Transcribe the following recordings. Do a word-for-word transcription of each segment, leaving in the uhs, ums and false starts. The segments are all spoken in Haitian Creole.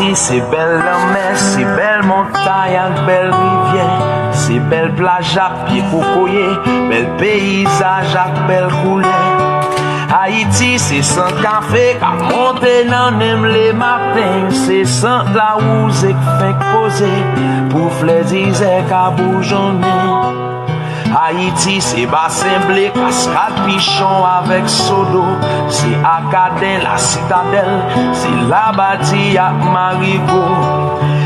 Ayiti se bèl lanmè, se bèl montay ak bèl rivyè, se bèl plaj ak pye kokoye, bèl peyizaj ak bèl koulè. Ayiti se sant kafe k ap monte nan nen m lematen, se sant lawouze k fenk poze pou flè dizè ka boujonnen. Ayiti se basen ble, kaskad pichon avèk sodo, se Akaden, Lasitadèl, se Labadi ak Marigo.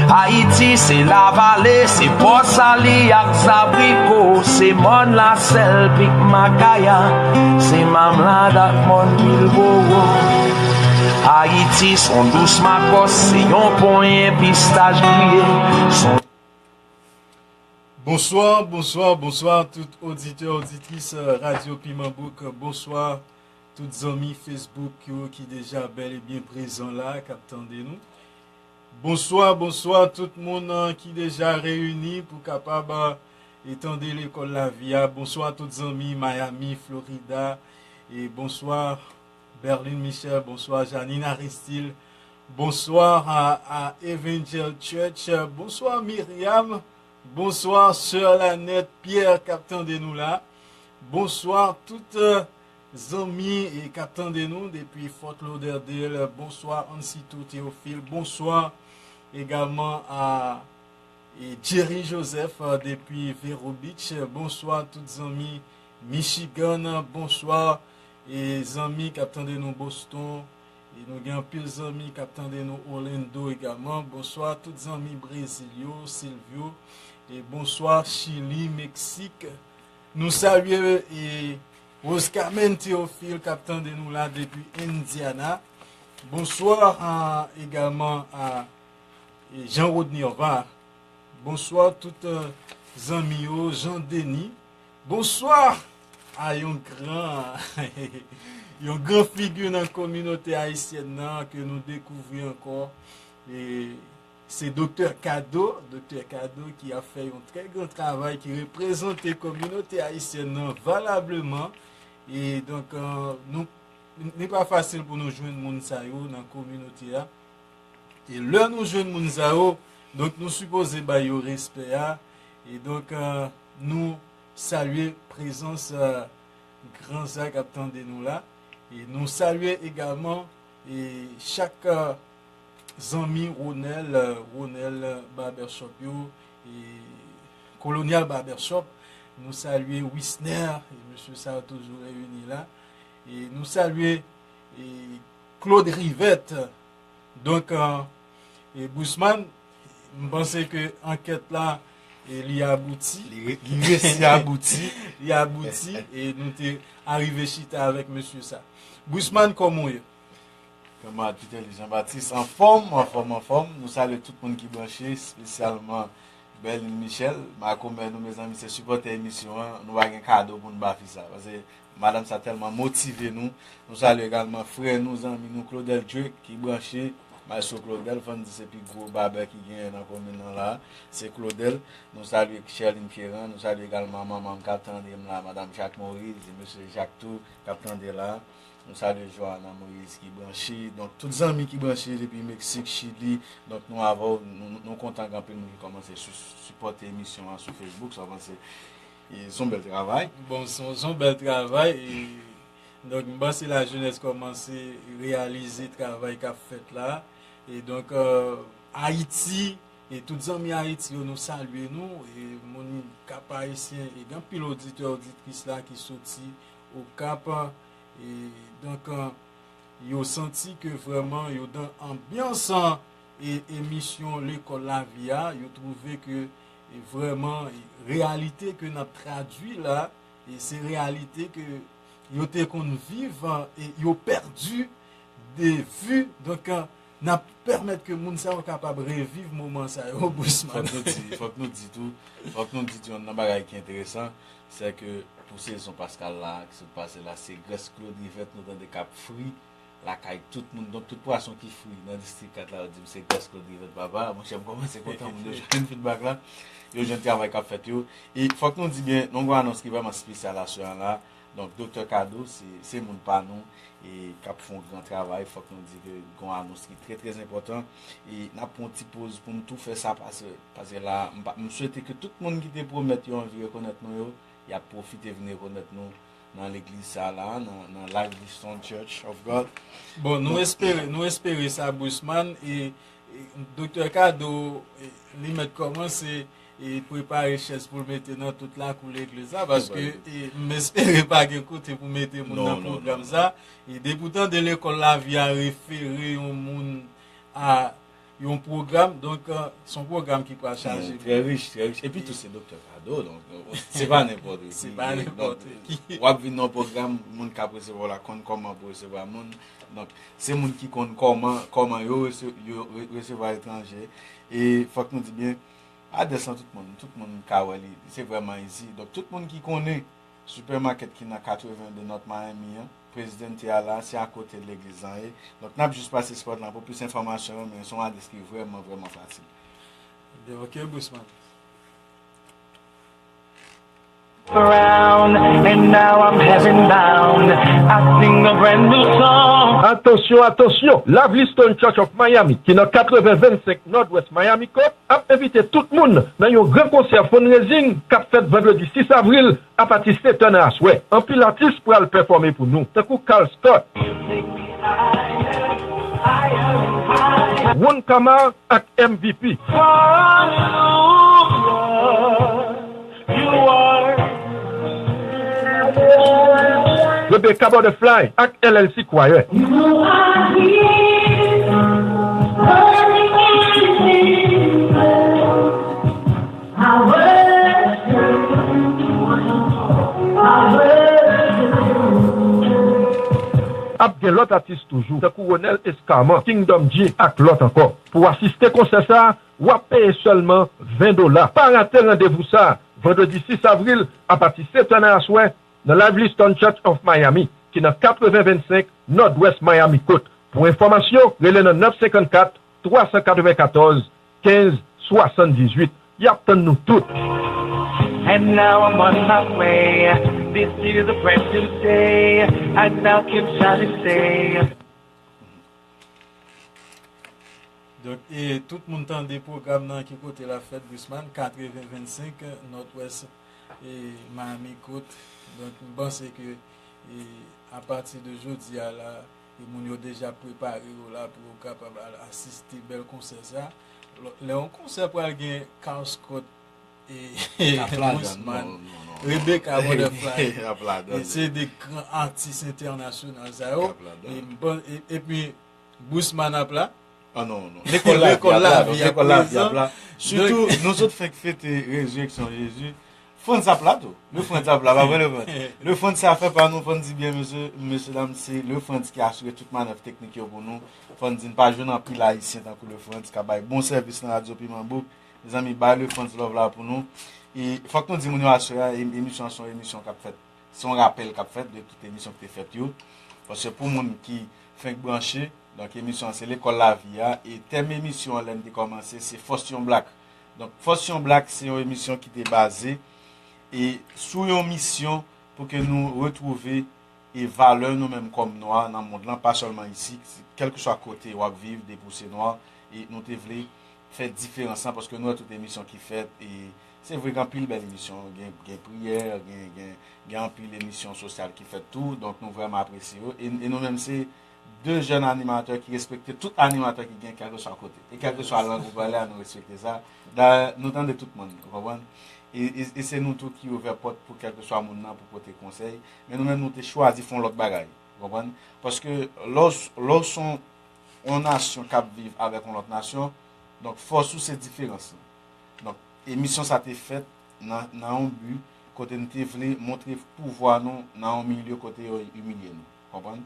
Ayiti se Lavale, se Pòsali ak Zabriko, se Mòn Lasèl, Pik Makaya, se Mamlad ak Mòn Bilbowo. Ayiti se yon dous makòs, se yon ponyen pistach griye, se yon Bonswa, bonswa, bonswa tout oditè, oditris, euh, Radyo Piman Bouk. Bonswa tout zanmi Facebook yo ki deja bèl e byen prezan la, k ap tande nou. Bonswa, bonswa tout moun, euh, ki deja reyini pou kapab, euh, e tande lekòl lavi a. Bonswa tout zanmi Miami, Florida. E bonswa Berlin Michel, bonswa Janine Aristil, bonswa a, a Evangel Church, bonswa Myriam, bonswa Sè Lanette Pierre k ap tande nou la, bonswa tout, euh, zanmi e k ap tande nou depi Fort Lauderdale, bonswa Ansito Théophile, bonswa egalman a e Jerry Joseph, euh, depi Vero Beach. Bonswa tout zanmi Michigan, bonswa e zanmi k ap tande nou Boston. E nou gen anpil zanmi k ap tande nou Orlando egalman. Bonswa tout zanmi Brezil yo, Silvio. E bonswa Chili, Meksik. Nou salye e Rose Carmen Théophile k ap tande nou la depi Indiana. Bonswa a, egalman a e Jean Rodnirva. Bonswa tout, euh, zanmi yo, Jean Denis. Bonswa a yon gran, yon gran figi nan kominote ayisyèn nan ke nou dekouvri ankò. E se Doktè Kado, Doktè Kado ki ap fè yon trè gran travay, ki reprezante kominote ayisyèn nan valableman. E donk, euh, nou, li pa fasil pou nou jwenn moun sa yo nan kominote a. E lè nou jwenn moun sa yo, donk nou sipoze bay yo respè a. E donk, euh, nou salye prezans, euh, gran sa k ap tande nou la. E nou salye egalman e chak, euh, zanmi Ronel, euh, Ronel Barbershop yo, e Colonial Barbershop. Nou salye Wisner, e mesye sa yo toujou reyini la. E nou salye e Claude Rivette. Donk, euh, e Bousman, m panse ke ankèt la, e li abouti. Li re- li resi abouti. Li abouti, e nou te arive chita avèk mesye sa. Bousman, kòman w ye? Kanmarad Peterly Jean Baptiste, anfòm, anfòm, anfòm. Nou salye tout moun ki branche, espesyalman Berlin Michel. Makomè nou, mezanmi, se sipòtè emisyon an. Nou pa gen kado pou n ba fi sa. Paske madanm sa tèlman motive nou. Nou salye egalman frè nou, zanmi nou, Claudel Drake, ki branche. Maestro Claudel, fò n di se pi gwo babè ki genyen nan komin nan la. Se Claudel. Nou salye Sherline Pierrand, nou salye egalman manman m k ap tande m la, madanm Jacques Moïse, e mesye Jacques tou, k ap tande la. Nou salye Joana Moïse ki branche. Donk, tout zanmi ki branche depi Meksik, Chili. Donk, nou avè w, nou, nou kontan gen anpil moun ki kòmanse sou, sipòte emisyon an sou Facebook. Sa, w panse, e, se yon bèl travay. Bon, se yon, se yon bèl travay. E, donk, m panse lajenès kòmanse reyalize travay k ap fèt la. E donk, euh, Ayiti, e tout zanmi Ayiti yo, nou salye nou. E moun Kap Ayisyen, e gen anpil oditè, oditris la ki soti Okap. E donk, euh, yo santi ke vrèman yo dan anbyans, e, emisyon Lekòl Lavi a. Yo twouve ke, e, vrèman, e, reyalite ke n ap tradui la, e se reyalite ke yo te konn viv, e yo pèdi de vi. Donk, euh, n ap pèmèt ke moun sa yo kapab reviv moman sa yo, Bousman. Fòk nou di, fòk nou di tou, fòk nou di tou, yonn nan bagay ki enteresan, se ke pou sezon Paskal la, ki sot pase la, se Grès Claude Rivette nou tande k ap fri lakay tout moun. Donk, tout pwason ki fri nan Distrik kat la, yo di m se Grès Claude Rivette, papa. Monchè, m kòmanse kontan, moun yo jwenn feedback la, yo jwenn travay k ap fèt yo. E fòk nou di byen, nou gen yon anons ki vrèman espesyal aswè an la. Donk, Doktè Kado, se, se moun pa nou, e k ap fè yon gran travay. Fòk nou di ke gen yon anons ki trè, trè enpòtan. E n ap pran yon ti poz pou n tou fè sa pase, paske la, m pa, m swete ke tout moun ki te pwomèt yo anvi rekonèt nou yo, y ap pwofite vin rekonèt nou nan legliz sa la, nan, nan Live Stone Church of God. Bon, nou Donk, espere, nou espere sa, Bousman, e, e Doktè Kado, e, li mèt kòmanse e prepare chèz pou l mete nan tout lakou legliz la, paske, e, m espere pa gen kote pou mete moun Non, nan non, pwogram non, sa. E depi w tande Lekòl Lavi a refere yon moun a yon pwogram, donk, e, se yon pwogram ki pral chaje Non, trè rich, trè rich. Epi tou, se Doktè Kado, donk, e, se pa nenpòt ki. Se pa nenpòt ki. W ap vin nan pwogram, moun k ap resevwa w la konn kòman pou resevwa moun. Donk, se moun ki konn kòman, kòman yo rese-, yo re-, resevwa etranje. E fòk nou di byen, adrès lan tout moun, tout moun ka wè li, se vrèman izi. Donk, tout moun ki konnen sipèmakèt ki nan katreven de North Miami an, Presidente a la, se akote legliz lan ye. Donk, n ap jis pase spòt lan pou plis enfòmasyon yo, men se yon adrès ki vrèman, vrèman fasil. Ebyen, ok, Bousman. Around, and now I'm heaven bound. I sing a brand new song. Atansyon, atansyon! Lively Stone Church of Miami, ki nan katreven vennsenk Nòdwès Miami Court, ap envite tout moun nan yon gran konsè fundraising k ap fèt vandredi sis avril apati sèt è nan aswè. Anpil atis pral pèfòme pou nou, tankou Carl Scott, Ron Kamar ak M V P. Rebecca Butterfly ak L L C Choir. Ap gen lòt atis toujou, tankou Ronel Escarman, Kingdom J ak lòt ankò. Pou w asiste konsè sa a, w ap peye sèlman ven dola. Pa rate randevou sa a, vandredi sis avril, apati sèt è nan aswè, nan Lively Stone Church of Miami, ki nan katreven vennsenk Nòdwès Miami Court. Pou enfòmasyon, rele nan nèf senkannkat, twa san katrevenkatòz, kenz swasanndizuit. Y ap tann nou tout. And now I'm on my way. This is a brand new day. I now can shout and say. Donk, e tout moun tande pwogram nan ki kote l ap fèt, Bousman, katreven vennsenk Nòdwès e Miami Court. Donk, m panse ke, e, apati de jodi a la, e moun yo deja prepare yo la pou yo kapab al asiste bèl konsè sa. Lè yon konsè pral gen Carl Scott e Bousman, Rebecca Butterfly, e se de gran atis entènasyonal sa yo. E m pan-, e, epi Bousman ap la. Ah non, non. Lekòl lavi ap la, lekòl lavi ap la. Sitou, nou sot fenk fete rezireksyon Jezi. Frantz ap la tou. Le Frantz ap la, pa vre, le Frantz? Le Frantz se afè pa nou, fò n di byen, mesye, mesye dam, se le Frantz ki asire tout manèv teknik yo pou nou. Fò n di n pa jwenn anpil Ayisyen tankou le Frantz k ap bay bon sèvis nan radyo Piman Bouk. Mezanmi, bay le Frantz love la pou nou. E fòk nou di moun yo aswè a, em-, emisyon an se yon emisyon k ap fèt. Se yon rapèl k ap fèt de tout emisyon ki te fèt yo. Paske pou moun ki fenk branche, donk emisyon an se Lekòl Lavi a, e tèm emisyon an lè n te kòmanse, se Fòs Yon Black. Donk Fòs Yon Black se yon emisyon ki te baze e sou yon misyon pou ke nou retwouve e valè nou menm kòm nwa nan mond lan, pa sèlman isi, kèlkeswa kote w ap viv, depi w se nwa, e nou te vle fè diferans lan, paske nou wè tout emisyon ki fèt, e se vre gen anpil bèl emisyon, gen, gen priyè, gen, gen, gen anpil emisyon sosyal ki fèt tou, donk nou vrèman apresye yo, e, e nou menm se de jèn animatè ki respekte tout animatè ki gen kèlkeswa kote, e kèlkeswa lang ou pale a, nou respekte sa, dayè, nou tande tout moun, ou konprann? E, e, e se nou tou ki ouvè pòt pou kèlkeswa moun nan pou pote konsèy, men nou menm nou te chwazi fè yon lòt bagay, ou konprann? Paske lè w s-, lè w s on, yon nasyon k ap viv avèk yon lòt nasyon, donk fòs ou se diferans lan. Donk, emisyon sa te fèt nan, nan yon bi kote n te vle montre pouvwa nou nan yon milye kote yo imilye nou. Konprann?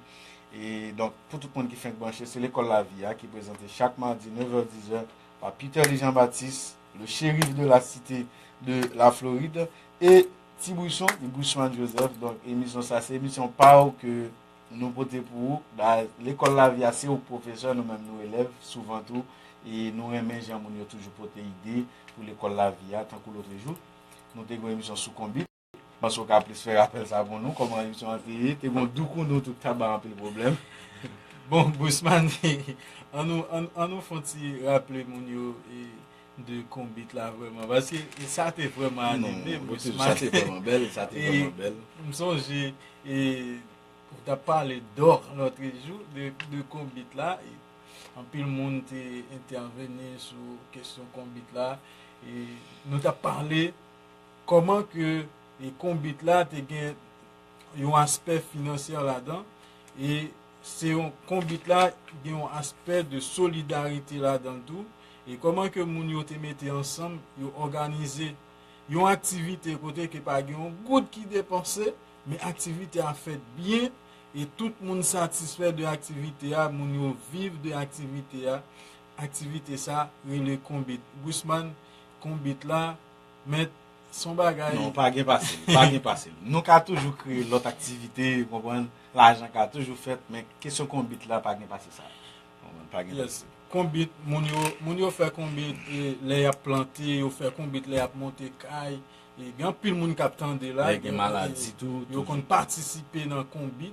E donk, pou tout moun ki fenk branche, se Lekòl Lavi a ki prezante chak madi, nevè, dizè, pa Peter Lee Jean Baptiste, le shérif de la cité de la Floride, e Ti Bouchon, Ti Bouchman Joseph. Donk, emisyon sa, se emisyon pa w ke nou pote pou ou. Dayè, Lekòl Lavi a, se ou k pwofesè, nou menm nou elèv, souvan tou, e nou renmen jan moun yo toujou pote ide pou Lekòl Lavi a, tankou lotrejou, nou te gen yon emisyon sou konbit. panse w ka plis fè rapèl sa pou nou, kòman emisyon an te ye, te gen yon doukoudou tout kaba anpil pwoblèm. Bon, Bousman, an nou, an, an nou fè yon ti raple moun yo e, de konbit la vrèman, paske e sa te vrèman anime, Bousman. Sa te vrèman bèl, sa te vrèman bèl. M sonje e, ou t ap pale dò lòtrejou de, de konbit la. E, anpil moun te entèveni sou kesyon konbit la. E, nou t ap pale kòman ke e konbit la te gen yon aspè finansyè ladan, e se yon konbit la gen yon aspè de solidarite ladan tou, e kòman ke moun yo te mete ansanm, yo òganize yon aktivite kote ke pa gen yon goud ki depanse, men aktivite a fèt byen, e tout moun satisfè de aktivite a, moun yo viv de aktivite a. Aktivite sa rele konbit. Bousman, konbit la, men se yon bagay. Non, pa gen pase l, pa gen pase l. Nou ka toujou kreye lòt aktivite, ou konprann, lajan ka toujou fèt, men kesyon konbit la, pa gen pase sa. Ou konprann, pa gen pase l. Konbit, moun yo, moun yo fè konbit e, lè y ap plante, yo fè konbit lè y ap monte kay. E, gen anpil moun k ap tande la, lè gen maladi tou, yo konn patisipe nan konbit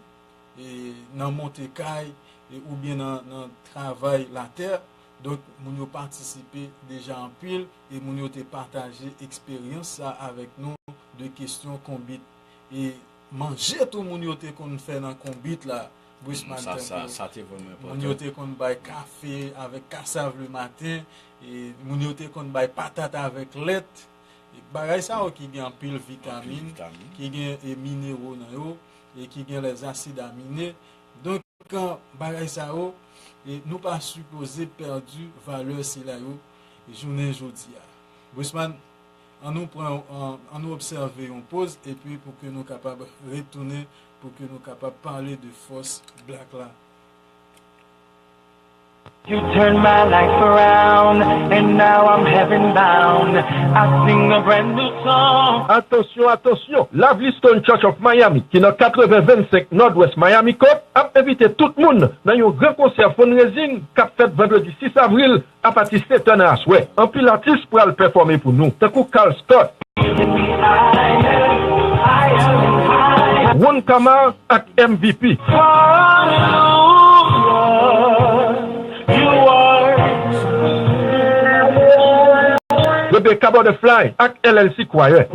e, nan monte kay e, oubyen nan, nan travay latè. Donk, moun yo patisipe deja anpil e moun yo te pataje eksperyans sa avèk nou de kesyon konbit. E manje tou moun yo te konn fè nan konbit la, Bousman, tankou moun yo te konn bay kafe avèk kasav le maten, e moun yo te konn bay patat avèk lèt. E bagay sa yo ki gen anpil vitamin, ki gen e, minero nan yo, e ki gen lèzasid amine. Donk, bagay sa yo, e nou pa sipoze pèdi valè sila yo jounen jodi a. Bousman, an nou pran, an, an nou obsève yon poz, epi pou ke nou kapab retounen, pou ke nou kapab pale de fòs blak la. You turned my life around, and now I'm heaven bound. I sing a brand new song. Atansyon, atansyon! Lively Stone Church of Miami, ki nan katreven vennsenk Nòdwès Miami Court, ap envite tout moun nan yon gran konsè fundraising k ap fèt vandredi sis avril apati sèt è nan aswè. Anpil atis pral pèfòme pou nou, tankou Carl Scott, Ron Kamar ak M V P. Rebecca Butterfly ak L L C Choir.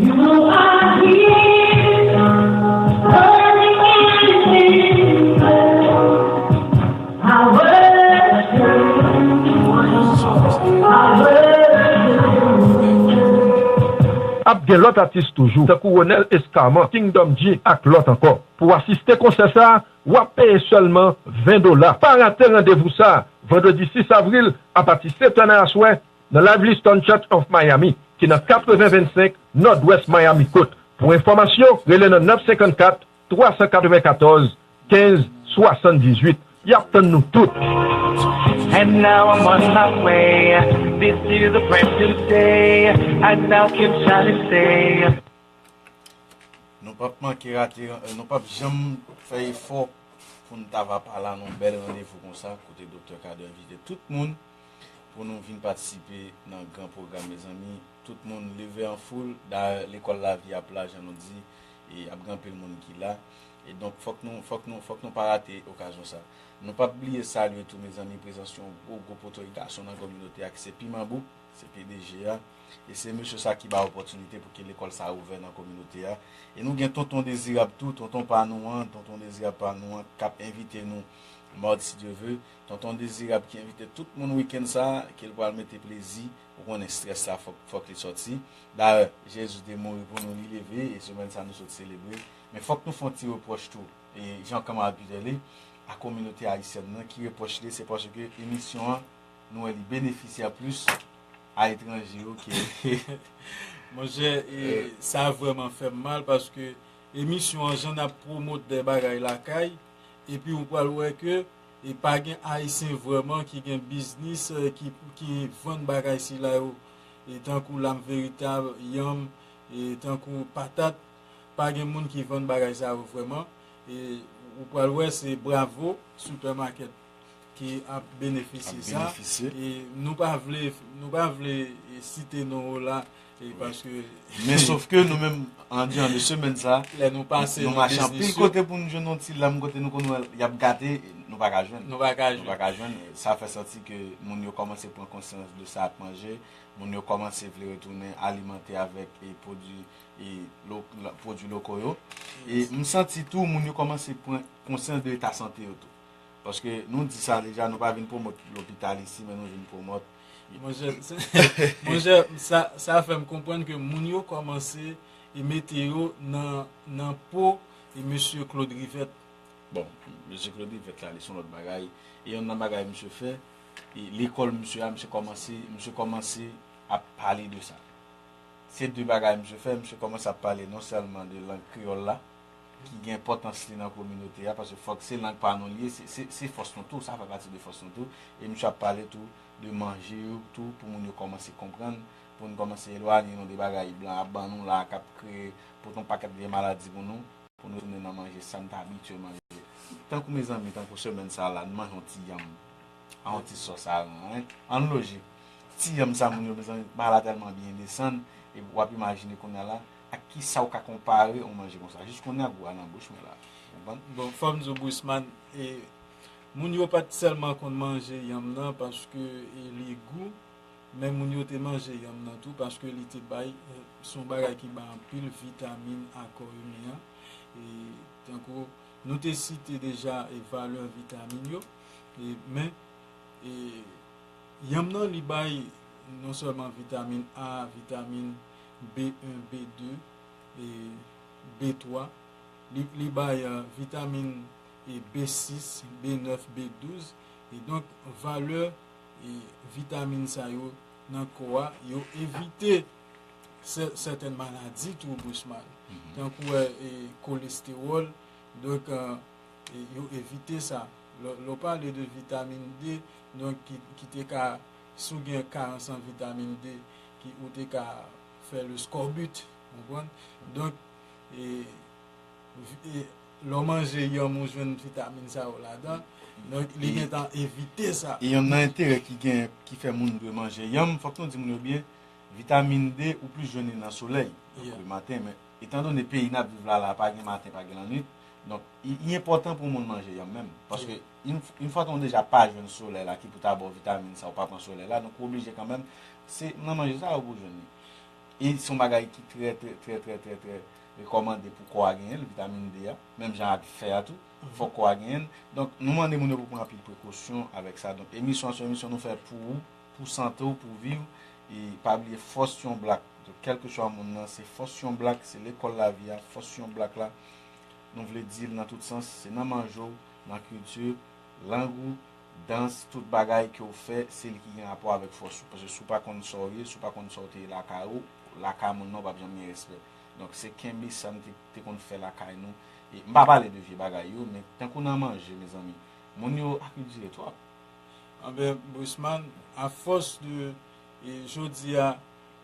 Ap gen lòt atis toujou, tankou Ronel Escarman, Kingdom G ak lòt ankò. Pou w asiste konsè sa a, w ap peye sèlman ven dola. Pa rate randevou sa a, vandredi sis avril, apati sèt è nan aswè, nan Lively Stone Church of Miami, ki nan katreven vennsenk Nòdwès Miami Court. Pou enfòmasyon, rele nan nèf senkannkat, twa san katrevenkatòz, kenz swasanndizuit. Y ap tann nou tout. And now I'm on my way. This is a brand new day. I now can shine and say. Nou p ap manke rate, eh, nou p ap janm fè efò pou n ta va pa la nan yon bèl randevou konsa, kote Doktè Kader envite tout moun pou nou vin patisipe nan gran pwogram, mezanmi. Tout moun leve an foul. Dayè, lekòl lavi ap la, jan nou di, e ap gen anpil moun ki la. E donk, fòk nou, fòk nou, fòk nou pa rate okazyon sa. Nou p ap bliye salye tou, mezanmi, prezans yon gwo, gwo potorik gason nan kominote a, ki se Piman Bouk, se P D G a. E se mesye sa ki ba opòtinite pou ke lekòl sa a ouvè nan kominote a. E nou gen Tonton Dezirab tou, tonton pa nou an, Tonton Dezirab pa nou an, k ap envite nou madi si Dye ve. Tonton Dezirab ki envite tout moun wikenn sa a, ke l pral mete plezi. Ou konnen estrès la, fòk, fòk li sòti. Dayè, Jezi te mouri pou nou, li leve, e semèn sa a nou sot selebre. Men fòk nou fè yon ti repwòch tou, e jan kanmarad Peter Lee, a kominote ayisyèn nan, ki repwòch li, se paske emisyon an, nou wè li benefisye plis a etranje yo ke Monchè, e, sa vrèman fè m mal paske emisyon an, jan n ap pwomot de bagay lakay, epi ou pral wè ke e pa gen Ayisyen vrèman ki gen biznis, e, ki, ki vann bagay sila yo, e, tankou Lam Veritab, yanm, e, tankou patat, pa gen moun ki vann bagay sa yo vrèman. E ou pral wè se Bravo Supermarket ki ap benefisye sa. E nou pa vle, nou pa vle, e, site non yo la, E paske Men sof ke nou menm, an diyan de semèn sa, lè nou pase nou mache anpil kote pou nou jwenn yon ti lanm kote nou konn wè y ap gate, nou pa ka jwenn. Nou pa ka jwenn. Nou pa ka jwenn. Sa fè santi ke moun yo kòmanse pran konsyans de sa ap manje, moun yo kòmanse vle retounen alimante avèk e pwodui e lo, pwodui loko yo. E m santi tou moun yo kòmanse pran konsyans de eta sante yo tou. Paske nou di sa deja, nou pa vin pwomòt lopital isi, men nou vin pwomòt Monchè, monchè, sa, sa fè m konprann ke moun yo kòmanse e mete yo nan, nan po e mesye Claude Rivette. Bon, mesye Claude Rivette la, li se yon lòt bagay. E yon nan bagay misye fè, e lekòl misye a, misye kòmanse, misye kòmanse ap pale de sa. Se de bagay misye fè, misye kòmanse ap pale non sèlman de lang kreyòl la, ki gen enpòtans li nan kominote a, paske fòk se lang pa nou li ye, se, se, se fòs nou tou, sa fè pati de fòs nou tou. E misye ap pale tou de manje yo tou, pou moun yo kòmanse konprann, pou nou kòmanse elwanye nou de bagay blan ap ban nou la, k ap kreye pote yon pakèt vye maladi pou nou, pou nou tounen nan manje sa n te abitye manje. Tankou mezanmi, tankou semèn sa a la, n manje yon ti yanm. A yon ti sòs aran, en. Ann lojik. Ti yanm sa moun yo bezwen, bagay la tèlman byen desann, e w ap imajine kounye a la, ak ki sa w ka konpare yon manje konsa. Jis kounye a gou a nan bouch mwen la. Ou konprann? Bon, fò m di w, Bousman, e, moun yo pa t sèlman konn manje yanm nan paske, e, li gou, men moun yo te manje yanm nan tou paske li te bay, e, se yon bagay ki bay anpil vitamin a kò imen an. E, tankou nou te site deja, e, valè vitamin yo, e, men, e, yanm nan li bay non sèlman vitamin A, vitamin B en, B de, e, B twa, li, li bay, e, vitamin, e, B sis, B nèf, B douz. E donk, valè, e, vitamin sa yo nan kò a, yo evite sè, sètèn maladi tou, Bousman. Tankou, e, e, kolestewòl. Donk, e, e, yo evite sa. Lè, lè w pale de vitamin D, donk, ki, ki te ka, si w gen karans an vitamin D, ki, ou te ka fè le scorbut, ou konprann? Donk, e, vi- e, lè w manje yanm, ou jwenn vitamin sa yo ladan. Donk, li E- gentan evite sa. E yonn nan enterè ki gen, ki fè moun dwe manje yanm, fòk nou di moun yo byen, vitamin D, ou plis jwenn li nan solèy, donk, Yeah. le maten, men etan done peyi n ap viv la, la, pa gen maten, pa gen lannwit, donk, i, i enpòtan pou moun manje yanm menm, paske yon, yon fwa ton deja pa jwenn solèy la ki pou ta ba w vitamin sa, ou pa pran solèy la, donk ou oblije kanmenm, se nan manje sa yo pou jwenn li. E se yon bagay ki trè, trè, trè, trè, trè, trè rekòmande pou kò a genyen l, vitamin D a, menm jan ak fè a tou, fòk kò a genyen l. Donk, nou mande moun yo pou pran anpil prekosyon avèk sa. Donk, emisyon an se yon emisyon nou fè pou ou, pou sante w, pou viv. E pa bliye fòs yon blak. Donk, kèlkeswa moun nan, se fòs yon blak, se lekòl lavi a, fòs yon blak la. Nou vle di l nan tout sans, se nan manje w, nan kilti, lang ou, dans, tout bagay ke w fè, se li ki gen rapò avèk fòs ou. Paske si w pa konn sa w ye, si w pa konn sa w te ye lakay ou, lakay moun nan, w p ap janm gen respè. Donk, se kenbe sa n te, te konn fè lakay nou. E m pa pale de vye bagay yo, men tankou nan manje, mezanmi, moun yo akiltire twòp. Anben, Bousman, afòs de, e, jodi a,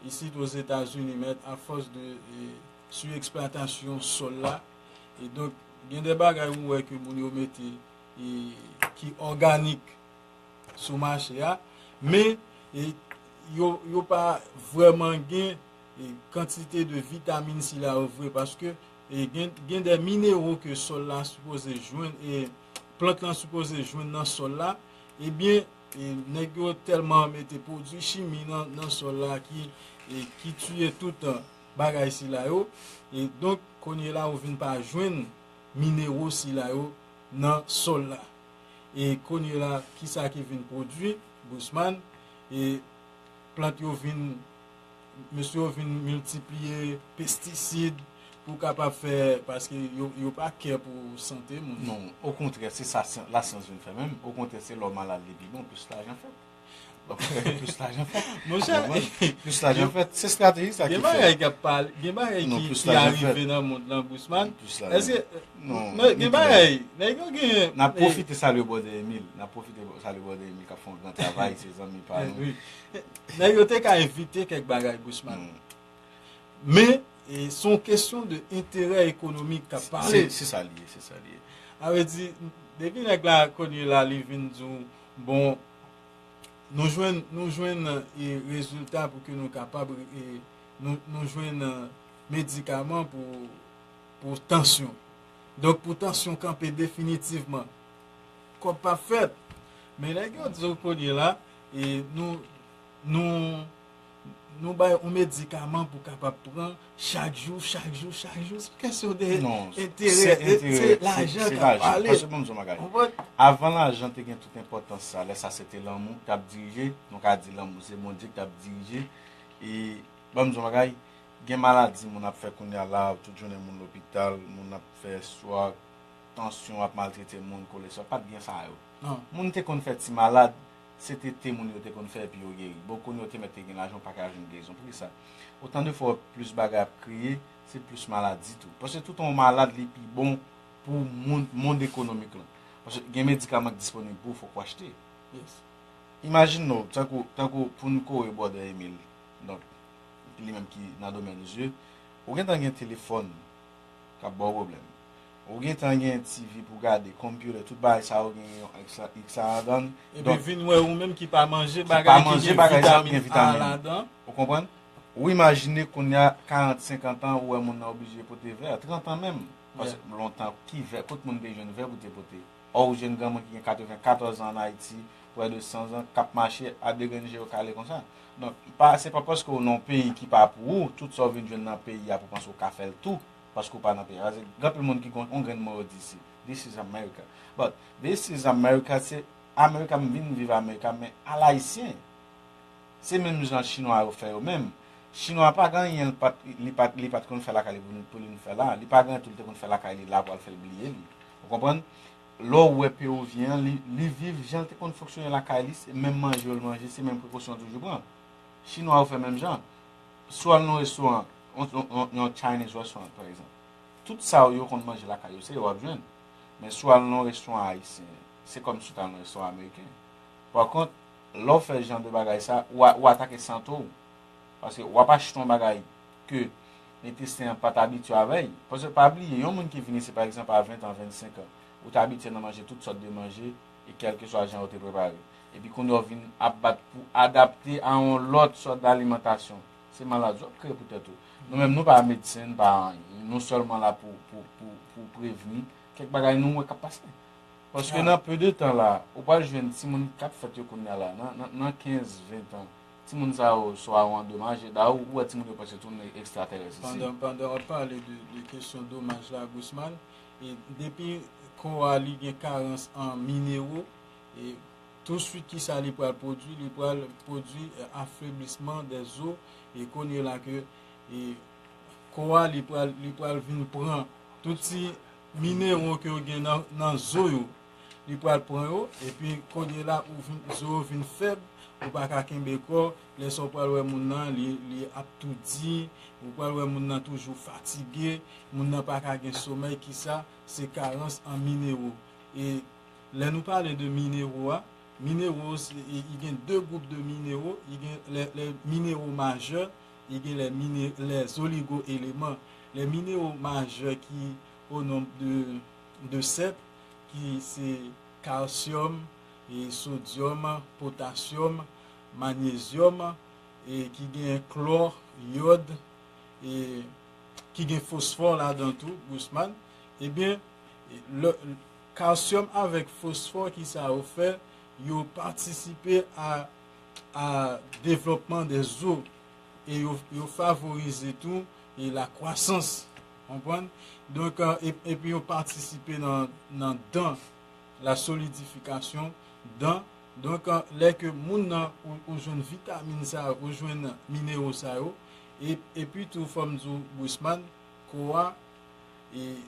isit Ozetazini, mèt, afòs de, e, sou eksplwatasyon sòl la, e donk, gen de bagay ou wè ke moun yo mete, e, ki òganik sou mache a, men, e, yo, yo pa vrèman gen, e, kantite de vitamin sila yo vre, paske, e, gen, gen de minewo ke sòl la sipoze jwenn, e, plant lan sipoze jwenn nan sòl la, ebyen, e, nèg yo tèlman mete pwodui chimi nan, nan sòl la ki, e, ki tiye tout, e, bagay sila yo. E donk, kounye la, ou vin pa jwenn minewo sila yo nan sòl la. E kounye la, kisa ki vin pwodui, Bousman? E plant yo vin, mesye yo vin miltipliye pestisid pou kapab fè, paske yo, yo pa kè pou sante moun. Non, okontrè, se sa syan- lasyans vin fè menm. Okontrè, se lè w malad li pi bon, plis lajan fèt. Donk, plis lajan fèt. Monchè, Ou konprann? Plis lajan yo- fèt. Se estrateji sa ki gen fè. Bagay k ap pale, gen bagay Non, ki, plis ki lajan arive fèt. Nan mond lan, Bousman. Plis lajan Èske, fèt. Non, non, gen Nicolas. Bagay, nèg yo gen, N ap eh, pwofite salye Brother Emile. N ap pwofite salye Brother Emile k ap fè yon gran travay, se zanmi pa nou. Wi. Nèg yo te ka evite kèk bagay, Bousman. Non. Men, e, se yon kesyon de enterè ekonomik k ap pale. Se, se sa l ye, se sa l ye. A vle di, depi nèg la kounye la, li vin di w, bon, nou jwenn, nou jwenn, e, rezilta pou ke nou kapab, e, nou, nou jwenn, eh, medikaman pou, pou tansyon. Donk, pou tansyon kanpe definitivman, kòb p ap fèt. Men nèg yo di w kounye la, e nou, nou, nou bay yon medikaman pou kapab pran chak jou, chak jou, chak jou. Se kesyon de enterè, se lajan k ap pale. Paske ban m di w yon bagay. Avan lajan te gen tout enpòtans sa, lè sa se te lanmou k t ap dirije, nou ka di lanmou se Bondye k t ap dirije. E ban m di w yon bagay, gen maladi moun ap fè kounye a la, tout jounen moun lopital, moun ap fè estwòk, tansyon, ap maltrete moun, kolestwòl, pa t gen sa yo. Moun te konn fè ti malad, se tete moun yo te konn fè epi yo geri. Bon, kounye yo te mèt te gen lajan, ou pa ka jwenn gerizon. Poukisa? Otan de fwa plis bagay ap kreye, se plis maladi tou. Paske tout yon malad li pi bon pou moun, mond ekonomik lan. Paske gen medikaman k disponib pou ou, fòk ou achte. Imajine w, tankou, tankou pou n kore brother Emile, donk, li menm ki nan domèn zye, ou gentan gen telefòn k ap ba w pwoblèm. Ou gentan gen T V pou gade, computer, tout bagay sa yo gen yon X la, X la ladan l. Epi vin wè ou menm ki pa manje bagay ki gen vitamin A ladan. Ou konprann? Ou imajine kounye a karant, senkant an, ou wè moun nan oblije pote vè, trant an menm. Paske lontan, ki vè, kot moun te jwenn vè pou te pote? Ò, ou jwenn granmoun ki gen katrevenkatòz an ann Ayiti, prè de san zan, k ap mache a de grenn je yo kale konsa. Donk, pa, se pa paske w nan yon peyi ki pa pou ou, tout sa w vin jwenn nan peyi a pou panse w ka fè l tou, paske w pa nan peyi a. Paske gen anpil moun ki gen yon grenn mo yo di isi, "This is America." But this is America, se America, m vin viv America, men alayisyen, se menm jan chinwa yo fè yo menm. Chinwa pa gen anyen li pa t, li pa t, li pa t konn fè lakay li pou, pou li vin fè la. Li pa gen anyen tou li te konn fè lakay li la pou al fè l bliye li. Ou konprann? Lè w wè pewovyen an, li, li viv jan l te konn fonksyone lakay li, se menm manje yo l manje, se menm prekosyon l toujou pran. Chinwa yo fè menm jan. Si w al nan yon restoran, yon, yon, yon, yon Chinese restaurant, pa egzanp, tout sa yo konn manje lakay yo, se yo w ap jwenn. Men si w al nan yon restoran ayisyen, se kòmsi w t al nan yon restoran ameriken. Pa kont, lè w fè jan de bagay sa, ou a, ou atake sante w. Paske w ap achte yon bagay ke entesten an pa t abitye avè l. Paske pa bliye, yon moun ki vin isi, pa egzanp, a ven an, vennsenk an, ou te abitye nan manje tout sòt de manje, e kèlkeswa jan yo te prepare. Epi kounye a w vin ap bat pou adapte a yon lòt sòt dalimantasyon. Se maladi w ap kreye pou tèt ou. Nou menm, nou pa medsen, nou pa anyen. Nou sèlman la pou, pou, pou, pou prevni kèk bagay nou wè k ap pase. Paske nan pe de tan la, ou pral jwenn timoun k ap fèt yo kounye a la, nan, nan, nan kenz, ven an, timoun sa yo swa yo andomaje, dayè ou wè timoun yo prèske tounen ekstratèrès isi. Pandan, pandan w ap pale de, de kesyon domaj la, Gusman, e depi kò a li gen karans an minewo, e touswit kisa li pral pwodui? Li pral pwodui, eh, afeblisman dè zo, e kounye la ke, e kò a li pral, li pral vin pran tout ti minewo ke yo gen nan, nan zo yo, li pral pran yo, epi kounye la ou vin, zo yo vin fèb, ou pa ka kenbe kò, lè sa w pral wè moun nan, li, li ap toudi, ou pral wè moun nan toujou fatige, moun nan pa ka gen somèy, kisa, se karans an minewo. E lè nou pale de minewo a, minewo, se, i, i gen de gwoup de minewo, i gen lè, lè minewo majè, i gen lè mine-, lè zoligo eleman. Lè minewo majè ki o nonb de, de sèt, ki se kalsyòm, e sodyòm, potasyòm, manyezyòm, e ki gen klò, yòd, e ki gen fosfò ladan tou, Gusman, ebyen, lè, kalsyòm avèk fosfò, kisa yo fè? Yo patisipe a, a devlòpman dè zo e yo, yo favorize tou e lakwasans, konprann? Donk, e, epi yo patisipe nan, nan dan, la solidifikasyon dan. Donk, lè ke moun nan ou, ou jwenn vitamin sa yo, ou jwenn minewo sa yo, e, epi tou, fò m di w, Gusman, kò a, e,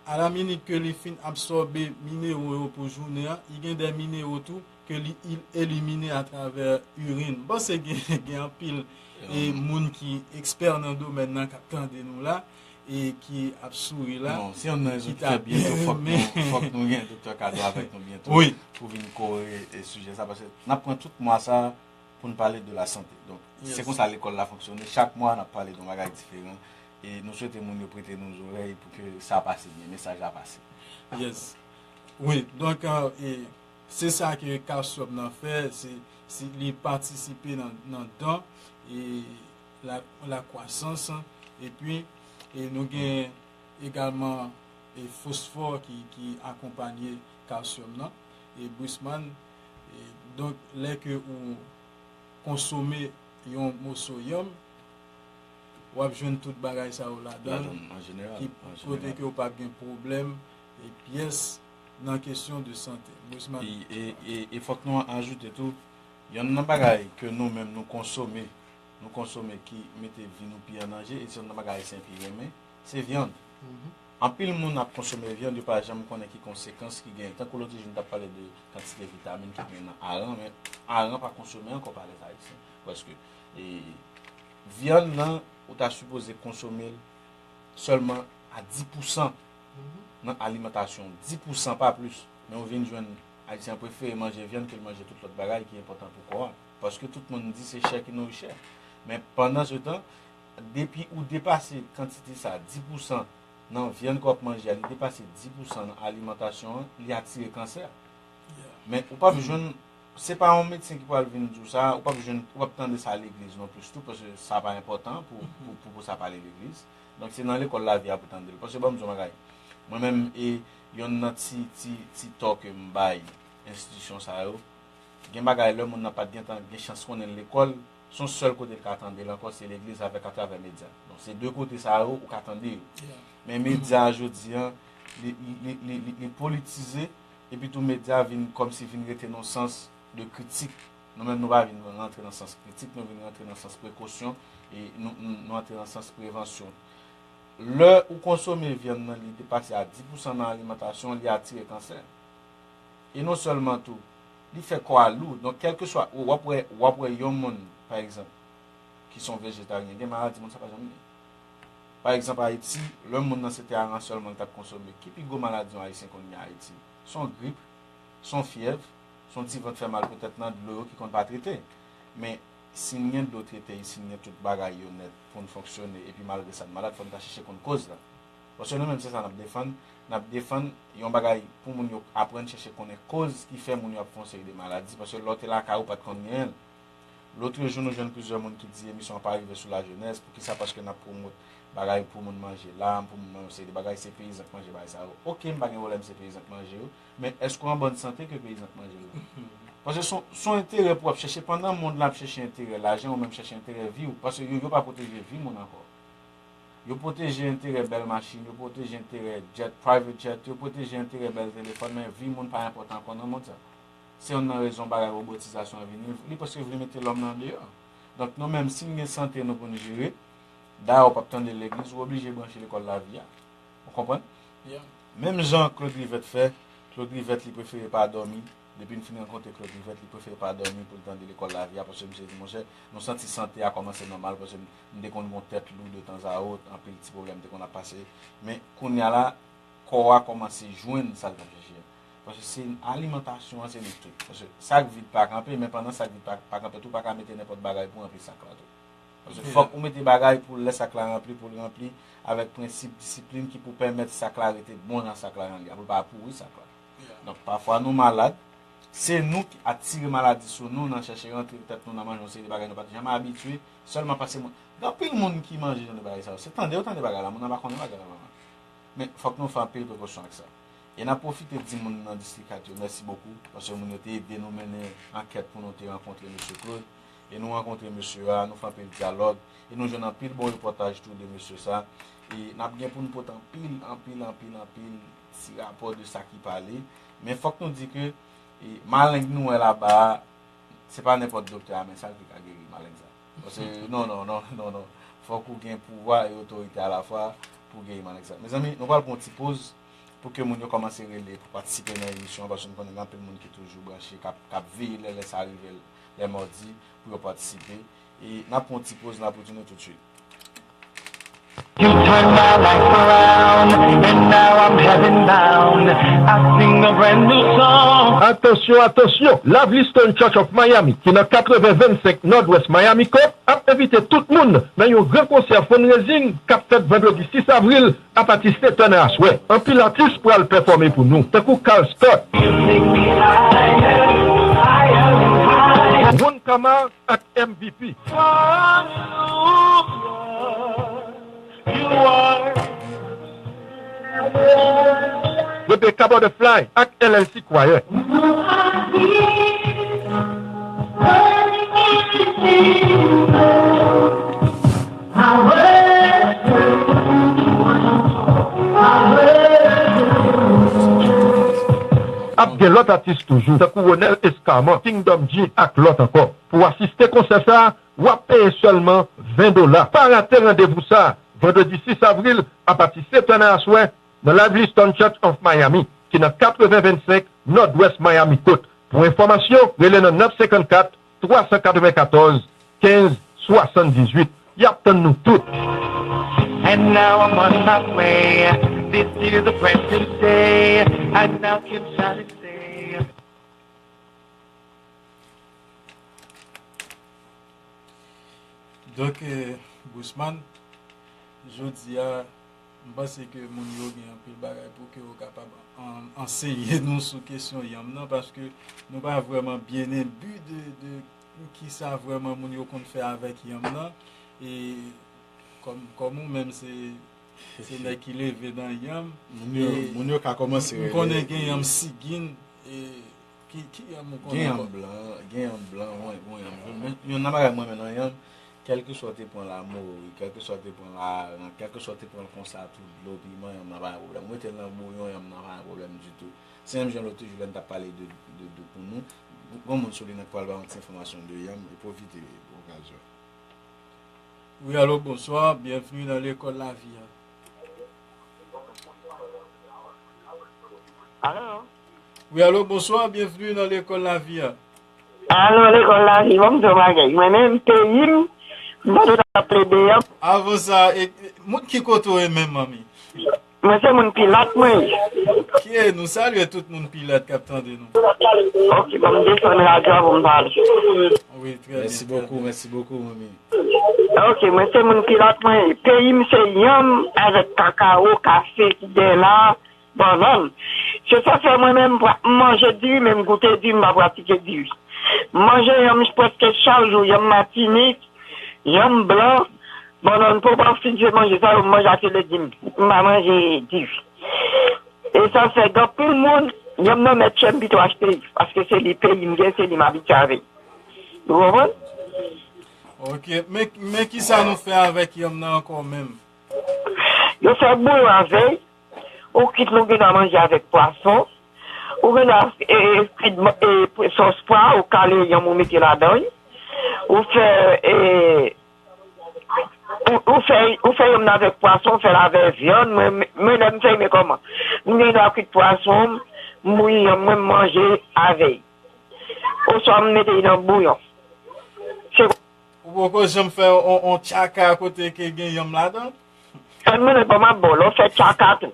alaminit ke li fin absòbe minewo yo pou jounen an, li gen de minewo tou ke li, li elimine atravè irin. M panse gen, gen anpil, e, moun ki ekspè nan domèn nan k ap tande nou la, e ki ap souri la. Non, se youn nan rezon ki fè byento fòk nou, fòk nou gen Doktè Kado avèk nou byento pou vin kore, e, sijè sa, paske n ap pran tout mwa sa pou n pale de la sante. Donk, se konsa lekòl la fonksyone. Chak mwa, n ap pale de yon bagay diferan. E nou swete moun yo prete nou zòrèy pou ke sa pase byen, mesaj la pase. Yes. Wi, donk, e, se sa ke kalsyòm nan fè, se, se li patisipe nan, nan dan, e la, la kwasans, epi e nou gen egalman e fosfò ki, ki akonpanye kalsyòm nan. E Brisman, e donk, lè ke ou konsome yon moso yanm, w ap jwenn tout bagay sa yo ladan, ki kote ke w p ap gen pwoblèm e pyès nan kesyon de sante. Brisman. E, e, e, e fòk nou ajoute tou, yonn nan bagay ke nou menm nou konsome, nou konsome ki mete vi nou pi an danje, e se yonn nan bagay Ayisyen pi renmen, se vyann. Anpil moun ap konsome vyann, yo pa janm konnen ki konsekans ki genyen. Tankou lòt jou, nou t ap pale de kantite vitamin ki genyen nan aran, men aran pa konsome ankò pa lèzayisyen. Paske, e, vyann nan, ou ta sipoze konsome l sèlman a dis pousan nan alimantasyon, dis pousan pa plis. Men ou vin jwenn Ayisyen prefere manje vyann ke l manje tout lòt bagay ki enpòtan pou kò a. Paske tout moun di se chè ki nouri chè. Men pandan se tan, depi ou depase kantite sa, dis pousan nan vyann ke w ap manje a, li depase dis pousan nan alimantasyon an, li atire kansè. Men ou p ap jwenn, se pa yon medsen ki pral vin di w sa, ou p ap jwenn, ou p ap tande sa legliz non plis tou, paske sa pa enpòtan pou, pou, pou, pou sa pale legliz. Donk se nan lekòl lavi a pou tande l. Paske ban m di w yon bagay, mwen menm, e yonn nan ti, ti, ti tò ke m bay enstitisyon sa yo, gen bagay lè moun nan pa t gentan gen chans konnen l lekòl, se yon sèl kote l ka tande l ankò, se legliz avèk atravè medya. Donk se de kote sa yo ou ka tande yo. Men medya a jodi a, li, li, li, li, li, li politize, epi tou medya vin kòmsi vin rete nan sans de kritik. Nou menm nou pa vin rantre nan sans kritik, nou vin rantre nan sans prekosyon, e nou, nou, nou antre nan sans prevansyon. Lè ou konsome vyann nan, li depase a dis pousan nan alimantasyon, li atire kansè. E non sèlman tou, li fè kò a lou. Donk, kèlkeswa, w ap wè, w ap wè yon moun, pa egzanp, ki se yon vejetaryen, gen maladi moun sa pa janm gen. Pa egzanp, Ayiti, lè moun nan se te aran sèlman l t ap konsome, ki pi gwo maladi yon Ayisyen konn gen Ayiti? Se yon grip, se yon fyèv, se yon ti vant fè mal poutèt nan dlo yo ki konn pa trete. Men, si n gen dlo trete, si n gen tout bagay yo nèt pou n fonksyone, epi malgre sa n malad, fò n ta chèche konn koz la. Paske nou menm se sa n ap defann, n ap defann yon bagay pou moun yo aprann chèche konnen koz ki fè moun yo ap fè yon seri de maladi, paske lè w te lakay ou pa t konn genyen l. Lòt jou nou jwenn plizyè moun ki di emisyon an pa rive sou lajenès, poukisa? Paske n ap pwomot bagay pou moun manje lam, pou moun manje yon seri de bagay, se peyizan k manje bagay sa yo. Oke, m pa gen pwoblèm, se peyizan k manje yo, men èske w an bòn sante ke peyizan k manje yo? Paske se yon, se yon enterè pou w ap chèche, pandan mond lan ap chèche enterè lajan, ou menm chèche enterè vi w, paske yo, yo pa pwoteje vi moun ankò. Yo pwoteje enterè bèl machin, yo pwoteje enterè jet, private jet, yo pwoteje enterè bèl telefòn, men vi moun pa enpòtan ankò nan mond sa. Se youn nan rezon bagay wobotizasyon an vini, li prèske vle mete lòm nan deyò. Donk, nou menm, si n gen sante nou pou n jere, dayè w p ap tande legliz, ou oblije branche lekòl lavi a. Ou konprann? Menm jan Claude Rivette fè, Claude Rivette li prefere pa dòmi. Depi n fin rankontre Claude Rivette, li prefere pa dòmi pou l tande lekòl lavi a, paske misye di, monchè, nou santi sante a kòmanse nòmal, paske m te konn gen yon tèt lou de tanzawot, anpil ti pwoblèm te konn ap pase. Men kounye a la, kò a kòmanse jwenn sa l t ap chèche a. Paske se alimantasyon an, se li tout. Paske sak vid pa kanpe, men pandan sak vid pa, pa kanpe tou, ou pa ka mete nenpòt bagay pou ranpli sak la tou. Paske fòk ou mete bagay pou lè sak la ranpli, pou l ranpli avèk prensip, disiplin ki pou pèmèt sak la rete bon jan sak la jan l ye a, pou l pa pouri sak la. Donk, pafwa nou malad, se nou ki atire maladi sou nou nan chèche rantre tèt nou nan manje yon seri de bagay nou pa t janm abitye, sèlman paske moun, gen anpil moun ki manje jan de bagay sa yo. Se tande yo tande bagay la, moun nan pa konnen bagay la vrèman. Men fòk nou fè anpil prekosyon ak sa. E n ap pwofite di moun nan Distrik kat yo mèsi bokou, paske moun yo te ede nou mennen ankèt pou nou te rankontre mesye Claude. E nou rankontre mesye a, nou fè anpil dyalòg, e nou jwenn anpil bon repòtaj tou de mesye sa. E n ap gen pou n pote anpil, anpil, anpil, anpil ti rapò de sa ki pale. Men fòk nou di ke, e, maleng nou wè laba a, se pa nenpòt doktè a, men sa ki ka geri maleng sa. Paske, non, non, non, non, non. Fòk ou gen pouvwa e otorite alafwa pou geri maleng sa. Mezanmi, nou pral pran yon ti poz pou ke moun yo kòmanse rele pou patisipe nan emisyon an, paske nou konnen gen anpil moun ki toujou branche, k ap, k ap veye lè, lè sa rive, lè madi, pou yo patisipe. E n ap pran yon ti poz, n ap retounen toutswit. You turn my life around, and now I'm heaven bound. I sing a brand new song. Atansyon, atansyon! Lovely Stone Church of Miami, ki nan katreven vennsenk Nòdwès Miami Court, ap envite tout moun nan yon gran konsè fundraising k ap fèt vandredi sis avril apati sèt è nan aswè. Anpil atis pral pèfòme pou nou, tankou Carl Scott, Ron Kamar ak M V P. Rebecca Butterfly ak L L C Choir. Ap gen lòt atis toujou, tankou Ronel Escarmon, Kingdom G ak lòt ankò. Pou w asiste konsè sa a, w ap peye sèlman ven dola. Pa rate randevou sa a, vandredi sis avril, apati sèt è nan aswè, nan Lively Stone Church of Miami, ki nan katreven vennsenk Nòdwès Miami Kot. Pou enfòmasyon, rele nan nèf senkannkat, twa san katrevenkatòz, kenz swasanndizuit. Y ap tann nou tout. And now I'm on my way. This is a brand new day. I now can shout and say. Donk, eh, Gusman, jodi a, m panse ke moun yo gen anpil bagay pou ke yo kapab an-, anseye nou sou kesyon yanm nan, paske nou pa vrèman byen enbi de, de kisa vrèman moun yo konn fè avèk yanm nan. E kòm, kòm ou menm se, se nèg ki leve nan yanm, moun yo, e moun yo ka kòmanse m konnen gen yanm sigin, e ki, ki yanm ou konnen ankò? Gen yanm blan, gen yanm blan, yon, yon yanm jòn. Men yon nan bagay mwen renmen nan yanm, kèlkeswa w te pran l a mori, kèlkeswa w te pran l a aran, kèlkeswa w te pran l konsa tou dlo, piman, yanm nan pa gen pwoblèm. Ou mete l nan bouyon, yanm nan pa gen pwoblèm ditou. Se menm jan lòt jou lè n t ap pale de, de, de pou nou. Gon moun sou liy nan k pral ba yon ti enfòmasyon de yanm, e pwofite okazyon. Wi, alo, bonswa. Byenvni nan lekòl lavi a. Alo? Wi, alo, bonswa. Byenvni nan lekòl lavi a. Alo, lekòl lavi, bon, m di w bagay. Mwen menm, peyi m, m pa dwe ta plede an. Avan sa, e, e, moun ki kote w ye menm, manmi? Mwen se moun Pilat, mwen ye. Ki e nou? Salye tout moun Pilat k ap tande nou. Ok, bon, m desann radyo a pou m pale. Wi, trè byen, trè byen. Mèsi bokou, mèsi bokou, manmi. Ok, mwen se moun Pilat, mwen ye. Peyi m se yanm avèk kakawo, kafe ki gen la, bannann. Se sa fè mwen menm, m pra-, m manje diri, men m goute diri, m pa pratike diri. M manje yanm prèske chak jou, yanm Matinik, yanm blan, bannann, pòpòf, si m se manje sa yo, m manje ase legim. M pa manje diri. E sa fè gen anpil moun, yanm nan mèt chè m pito achte li, paske se li peyi m gen, se li m abitye avè l. Ou konprann? Ok, men, men kisa nou fè avèk yanm nan ankò menm? Yo fè bouyon avè l, ou kwit, nou gen dwa manje avèk pwason, ou gen dwa, e, e, kwit, e, sòs pwa, ou kale yanm ou mete ladan l, ou fè, e, ou, ou fè, ou fè yanm nan avèk pwason, ou fè l avèk vyann, mwen, mwen, lè m fè, men kòman? M gen dwa kwit pwason m, m bouyi yanm mwen, m manje avè l. Oswa m mete l nan bouyon. Se Ou poko janm fè on, on tchaka kote ke gen yanm ladan? Fè m mennen kòman m ap ba w, lè w fè tchaka tou.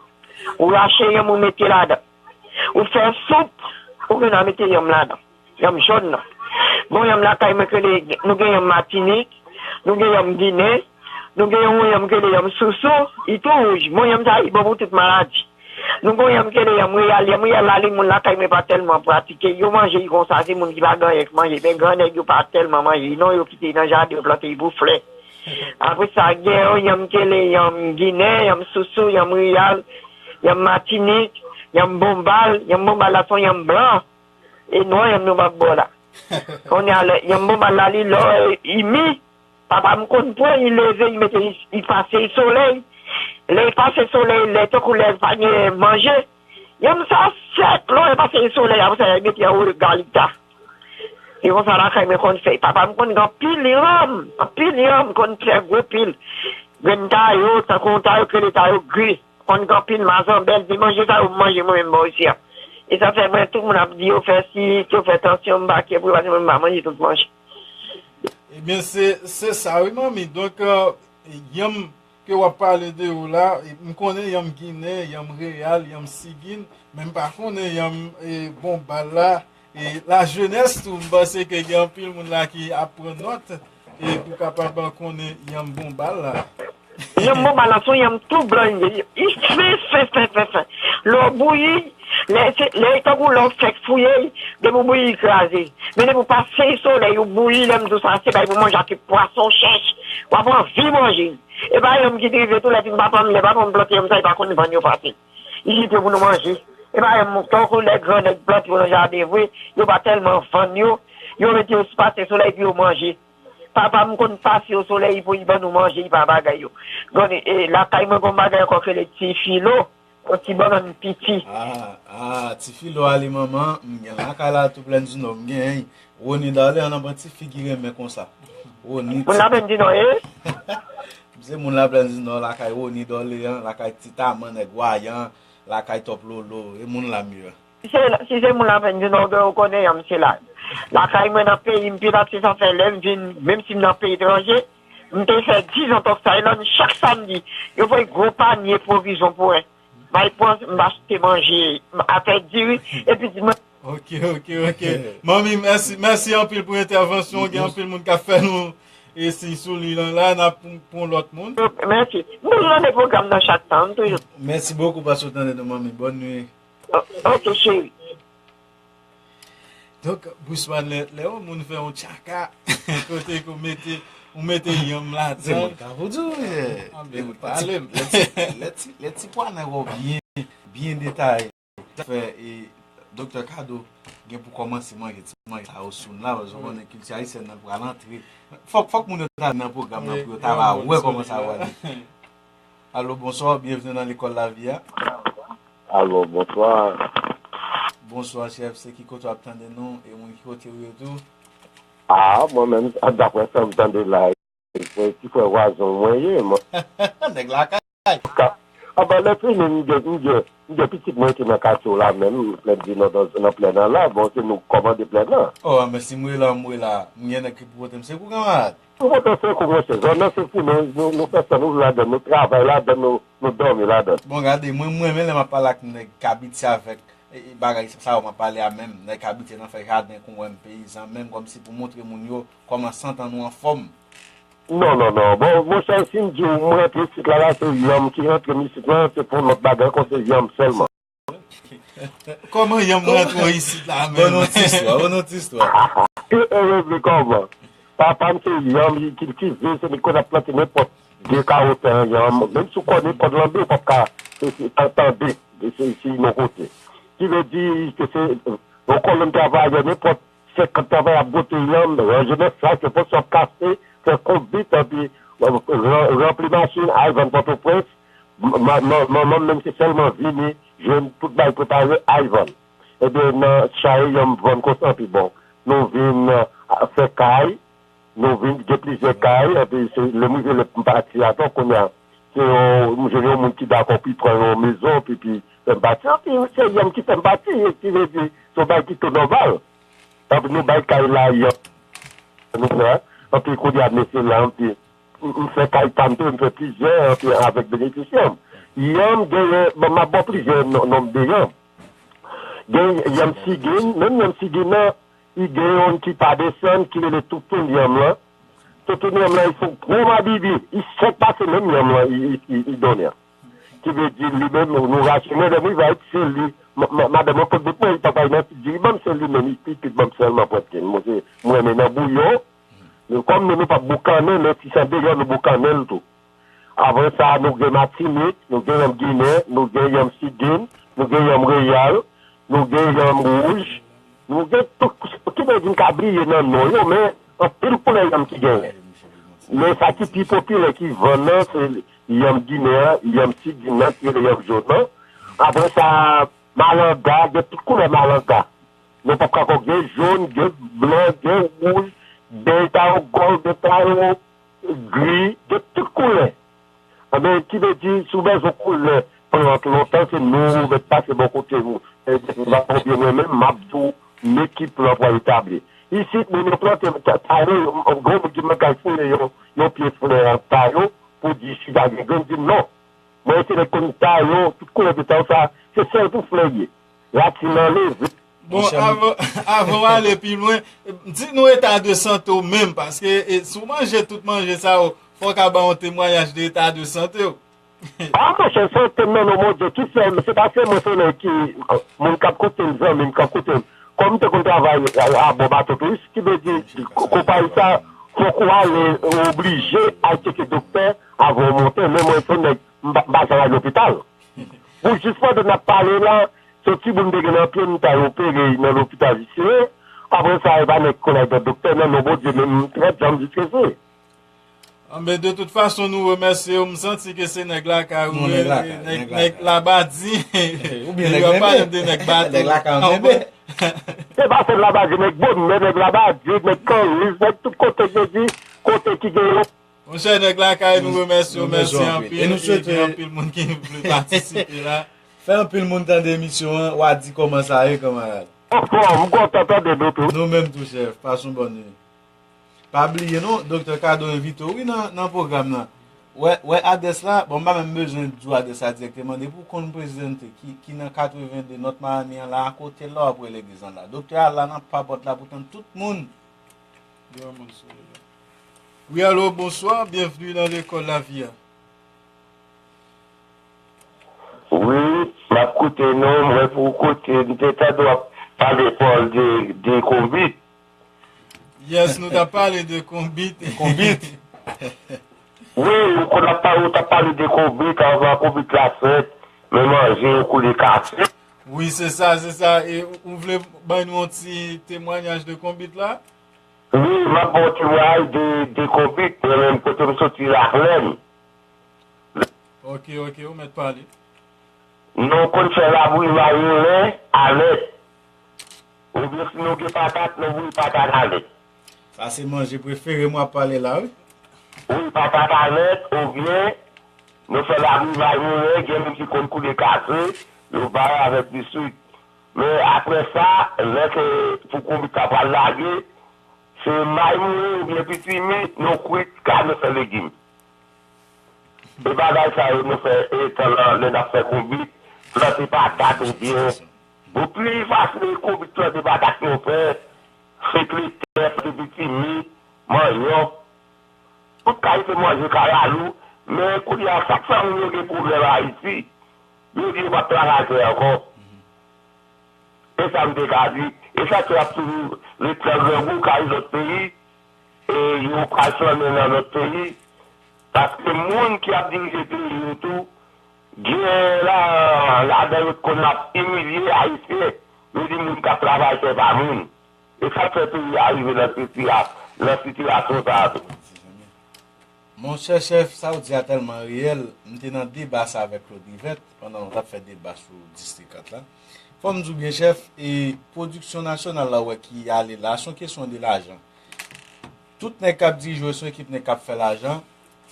Ou rache yanm ou mete ladan. Ou fè soup, ou gen dwa mete yanm ladan. Yanm jòn nan. Bon, yanm lakay mwen k rele, nou gen yanm Matinik, nou gen yanm Ginen, nou gen yon yanm k rele yanm sousou, li tou wouj. Bon, yanm sa, li bon pou tout maladi. Nou gon yanm k rele yanm reyal. Yanm reyal la, li moun lakay mwen pa tèlman pratike. Yo manje li konsa, se moun ki pa gen anyen k manje. Men gran nèg yo pa tèlman manje li non, yo kite li nan jaden, yo plante li pou flè. Apre sa, gen yon yanm k rele yanm ginen, yanm sousou, yanm reyal, yanm Matinik, yanm bonbal. Yanm bonbal la se yon yanm blan. E nwa yanm nou p ap ba w la. Kounye a, lè yanm bonbal la, li lò, li mi, papa m konn pran, li leve, li mete, li, li pase l solèy. Lè li pase solèy, lè tankou lè pa gen manje, yanm sa sèk, lò li pase l solèy, apre sa, li mete anwo galita. Se konsa lakay mwen konn fè. Papa m konn gen anpil yanm, anpil yanm, konn fè gwo pil. Grenn tayo, tankou tayo, k rele tayo gri. Konn gen anpil mazanbèl, se manje sa yo m manje mwen menm bò isi a. E sa fè mwen, tout moun ap di yo fè sit, yo fè tansyon, m pa kè pou yo, paske mwen m pa manje tout manje. Ebyen, se, se sa wi, manmi. Donk, euh, yanm ke w ap pale de yo la, m konnen yanm ginen, yanm reyal, yanm sigin, men m pa konnen yanm, eh, bonbal la. E lajenès tou, m panse ke gen anpil moun la ki ap pran nòt, e pou kapab konnen yanm bonbal la. Yanm bonbal la, se yon yanm tou blan li ye. Li fen, fen, fen, fen, fen. Lè w bouyi, Lè se, lè tankou lè w fèk fouye l, depi w bouyi l kraze. Men depi w pase solèy, ou bouyi, lè m di w sa, se bay pou manje ak pwason chèch, w ap anvi manje l. E pa yanm ki rive tou, lè fin papa m, lè papa m plante yanm sa, li pa konn vann yo fasil. Li kite pou nou manje. E pa yanm, tankou lè gran nèg plante yo nan jaden vre, yo pa tèlman vann yo, yo mete yo sou pase solèy pou yo manje. Papa m konn pase yo solèy pou li ban nou manje, li pa bagay yo. Gade, e, lakay mwen gon bagay ankò ki rele ti filo. Yon ti bannann piti. Ah, ah, ti filo ale manman, m gen lakay la tou Plèn di Nò, m gen Woni Dòle, an nan pran ti fi ki renmen konsa. Woni. Moun la Plèn di Nò, e? M se moun la Plèn di Nò, lakay Woni Dòle an, lakay Ti Taman, nèg Wayan, lakay Tòp Lolo, e moun la m ye. Si se, si se moun la Plèn di Nò, ou konnen yanm se la. Lakay mwen nan peyi m, pi rap se sa fè lè m vin, menm si m nan peyi etranje, m te fè diz an Tòk Island, chak samdi, yo voye gwo panye pwovizyon pou mwen. Bay pòz, m achte manje, m atè diri, epi di mwen. Ok, ok, ok. Manmi, mèsi, mèsi anpil pou entèvansyon. Gen anpil moun k ap fè nou e siy sou li lan la, n ap pou, pou lòt moun. Mèsi. M toujou tande pwogram nan chak tan, m toujou. Mèsi bokou paske w tande nou, manmi. Bòn nwi. Ok, cheri. Donk, Bousman, lè, lè yon moun fè yon tchaka, kote ke w mete, ou mete yanm ladan. Se mwen ka pou di w, eh, anben, pale m. Lè ti, lè ti, lè ti pwa nèg ou byen, byen detaye. Sa fè, e, Doktè Kado gen pou kòmanse manje ti manje sa yo soon la, paske w konnen kilti ayisyèn nan pral antre. Fòk, fòk moun yo ta nan pwogram nan pou yo ta va wè kòman sa va ye. Alo, bonswa, byenveni nan lekòl lavi a. Alo, bonswa. Bonswa, chèf, se ki kote w ap tande nou e moun ki kote w ye tou? Ah, mwen menm, daprè sa m tande la, se ti frè vwazen mwen ye, mwen. Nèg lakay. Anba lè fini, m gen, m gen, m gen pitit mwen ki nan katye w la menm, Plèn di Nò, nan, nan plèn nan la, bon, se nou k kòmande plèn nan. Oh, men si m rele, m rele, m gen nèg ki pou pote m sekou, kanmarad. Pou pote sekou, monchè, zòn nan se pou nou, nou, nou fè san nou viv ladan, nou travay ladan, nou, nou dòmi ladan. Bon, gade, mwen, mwen, men lè m ap pale ak nèg k abitye avèk, e, e, bagay sa yo m ap pale a menm, nèg k abitye nan fè jaden kon wè m peyizan, menm kòmsi pou montre moun yo kòman santan nou anfòm. Non, non, non. Bon, monchè, si m di w, mwen rantre isit la, la, se yanm ki rantre m isit la, se pou lòt bagay, kon se yanm sèlman. Kòman yanm rantre w isit la menm? Ban nou ti istwa, ban nou ti istwa. E, e, e, kòman? Papa m se yanm, li kiltive, se li konn ap plante nenpòt de kawoten an yanm. Menm si w kò nenpòt lanbe, ou p ap ka, se, se, tan-, tande, se, se yon kote. Ki vle di, ke se, yon kolonn travayè, nenpòt senkant travayè ap bwote yanm, ranje nan sak, yo pran sa ap kase, fè konbit, epi, ran-, ranpli machin, al vann Pòtoprens. Ma-, ma-, manman m menm se sèlman vini, jwenn tout bagay prepare, al vann. Ebyen, nan chaye yanm vann konsa, epi bon, nou vin, a, fè kay, nou vin gen plizyè kay, epi se lè m rive lè m pati ankò, kounye a, se yon, m jwenn yon moun ki dakò pou l pran yon mezon, epi, epi fè m pati. Epi se yanm ki fè m pati, ki vle di, se yon bagay ki tou nòmal. Epi nou bay kay la yanm, nou fè, epi kounye a, mesye la, epi m, m fè kay pa m tou, m fè plizyè, epi avèk benefisyan m. Yanm genyen, bon, m ap ba w plizyè non, nonm de yanm. Gen yanm sigin, menm yanm sigin nan, li gen youn ki pa desann, ki rele toutoun yanm lan. Toutoun yanm lan, li se yon gwo mabibi, li sèk pase menm yanm lan, li, li, li, li donnen an. Ki vle di, li menm, nou rache, men lè m rive a, se li, ma-, ma-, madanm mwen pot bout mwen, li pa bay nan ti diri ban m, se li menm, li pi pit ban m sèlman pwèt gen. Mwen se, mwen renmen nan bouyon, men kòm nou, nou p ap boukannen, men si se andeyò, nou boukannen l tou. Apre sa, nou gen Matinik, nou gen yanm ginen, nou gen yanm sigin, nou gen yanm reyal, nou gen yanm wouj, nou gen tout, ki vle di m ka bliye nan non yo, men anpil koulè yanm ki genyen. Men sa ki pi popilè ki vann nan, se yanm ginen an, yanm sigin nan, ki rele yanm jòn nan. Apre sa, malanga, gen tout koulè malanga. Nou p ap ka gen jòn, gen blan, gen wouj, gen tayo gòl, gen tayo gri, gen tout koulè. Anben, ki vle di, si w bezwen koulè plant lontan, se nou mèt pase bò kote nou. E, m pa konn byen mwen menm, m ap di w men ki plant w a etabli. Isit, moun yo plante ta-, tayo, yon, yon granmoun ki mande al fouye yon, yon pye flè an tayo pou di sida gen grenn, di m non. Mwen se nèg konn tayo, tout koulè de tayo sa, se sèl pou flè ye. Ratin nan leve. Bon, avan, avan w ale pi lwen, di nou eta de sante w menm, paske, e, si w manje tout manje sa yo, fò w ka ba yon temwayaj de eta de sante w. A, monchè, sante m nan non Bondye ki fè m, se paske mwen se nèg ki, moun k ap koute m, zanmi m k ap koute m. Kòm m te konn travay a, a bò bato touris, ki vle di, konpayi sa, fòk ou ale, ou oblije al tcheke doktè avan w monte, men mwen se nèg, m pa, m pa janm al lopital. Pou jis pandan n ap pale la, se yon timoun m te gen nan pye m, m t al opere nan lopital Visye. Apre sa, e pa nèg ki konn al nan doktè, nan non Bondye, men m trè djanm jiskesi. Anben, de tout fason, nou remèsye w. M santi ke se nèg lakay ou ye, nèg, nèg labadi. Ou byen nèg menbe. Nèg lakay ou menbe. Se pa sèl labadi, nèg Bonè, nèg labadi, nèg Kanriz, nèg tout kote k vle di, kote ki gen yon. Monchè, nèg lakay, nou remèsye w, mèsi anpil. E gen anpil moun ki vle patisipe la. Fè anpil moun tande emisyon an, w a di kòman sa ye, kanmarad. Anfòm, m kontan tande nou tou. Nou menm tou, chèf, pase yon bòn nuit. Pa bliye non, Doktè Kado envite w wi nan, nan pwogram nan. Wè, wè adrès la, bon m pa menm bezwen di w adrès la dirèkteman, depi w konn Presidente ki, ki nan katreven de North Miami an la, akote l la w ap wè legliz lan la. Doktè a la nan papòt la pou tann tout moun. Gen yon moun sou li la. Wi, alo, bonswa, byenvni nan lekòl lavi a. Wi, m ap koute non, mwen pou kote, m te tande w ap pale Paul de, de konbit. Yes, nou t ap pale de konbit. Konbit. Wi, ou konn ap pale, ou t ap pale de konbit, anvan konbit la fèt, men manje yo koule kafe. Wi, se sa, se sa. E ou vle bay nou yon ti temwanyaj de konbit la? Wi, m ap ba w temwayaj de, de konbit, mwen menm kote m soti Laplèn. Ok, ok, ou mèt pale. Nou konn fè labri mayolen anèt. Oubyen si nou gen patat, nou bouyi patat anèt. Sa se manje prefere m w ap pale la wi. Bouyi patat anèt oubyen nou fè labri mayolen, gen moun ki konn koule kafe, yo bare avèk biswit. Men apre sa, lè ke pou konbit la pral lage, se may moulen oubyen pitimi, nou kwit, ka nou fè legim. E bagay sa yo nou fè etan lè n ap fè konbit, plante patat oubyen. Bon, pi fasil konbit plante patat nou fè, se kletè, plante pitimi, manyòk, tout kalite manje kalalou, men kounye a sa k fè moun yo gen pwoblèm Ayiti, yo di yo p ap travay tè ankò. E sa m te ka di. E sa k fè y ap toujou ret nan grangou kay lòt peyi, e yo pral flannen nan lòt peyi. Paske moun ki ap dirije peyi yo tou, gen la, ladan yo t konn ap imilye Ayisyen, yo di moun k ap travay se pa moun. E sa k fè peyi a rive nan sitiyasyon sa a tou. Monchè chèf, sa w di a tèlman reyèl, m te nan deba sa avèk Claude Rivette pandan nou t ap fè deba sou distrik kat la. Fò m di w byen chèf, e pwodiksyon nasyonal la w wè ki ale la, se yon kesyon de lajan. Tout nèg k ap dirije yo se yon ekip nèg k ap fè lajan,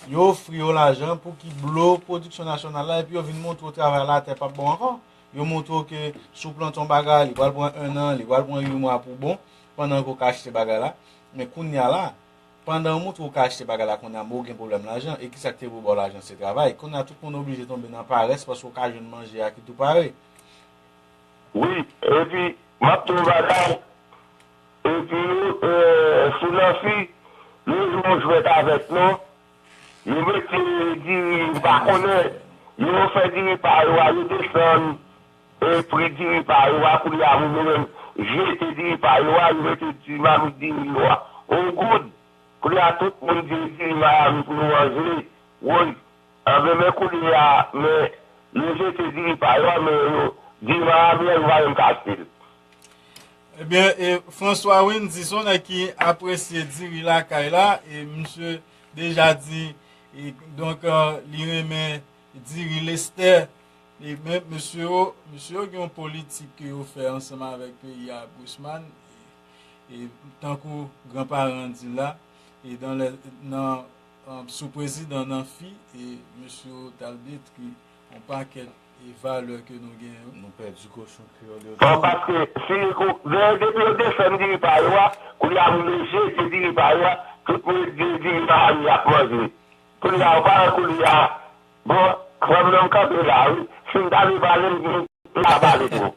yo ofri yo lajan pou ki blo pwodiksyon nasyonal la epi yo vin montre w travay la atè p ap bon ankò. Yo montre w ke si w plante yon bagay, li pral pran ennan, li pral pran uit mwa pou bon, pandan ke w ka achte bagay la. Men kounye a la, pandan yo montre w ka achte bagay la kounye a, men w gen pwoblèm lajan, e kisa k te pou ba w lajan se travay. Kounye a tout moun oblije tonbe nan parès paske w ka jwenn manje a ki tou pare. Wi, epi m ap di w yon bagay, epi sou Nancy, nou jwe yon jwèt avèk nou, yo mete diri, m pa konnen, yo fè diri pa yo a, yo desann pri diri pa yo a, kounye a moun yo menm jete diri pa yo a, yo mete ti mamit diri yo a on goud. Kounye a tout moun di diri Miami pou nou manje. Woy! Anben men kounye a, men yo jete diri pa yo a, men yo, diri Miami an, yo pa menm ka achte l. Ebyen, e, François Wendy, se yon nèg ki apresye diri lakay la, e misye deja di, e, donk, e, li renmen diri Lestè, E men, mesye yo, mesye yo gen yon politik ke yo fè ansanm avèk peyi a, Gusman, e, e tankou granparan an di la, e dan lè, nan, sou prezidan Nanfi, e mesye yo t al detwi yon pakèt e valè ke nou genyen yo. Nou pèdi kochon kreyòl yo. Bon, paske si, depi yo desann diri pa yo a, kounye a moun yo jete diri pa yo a, tout moun diri pa yo y ap manje. Kounye a, ou pa wè kounye a, bon, frè m nan m kanpe la wi, si m ta vle pale m ta pale tou.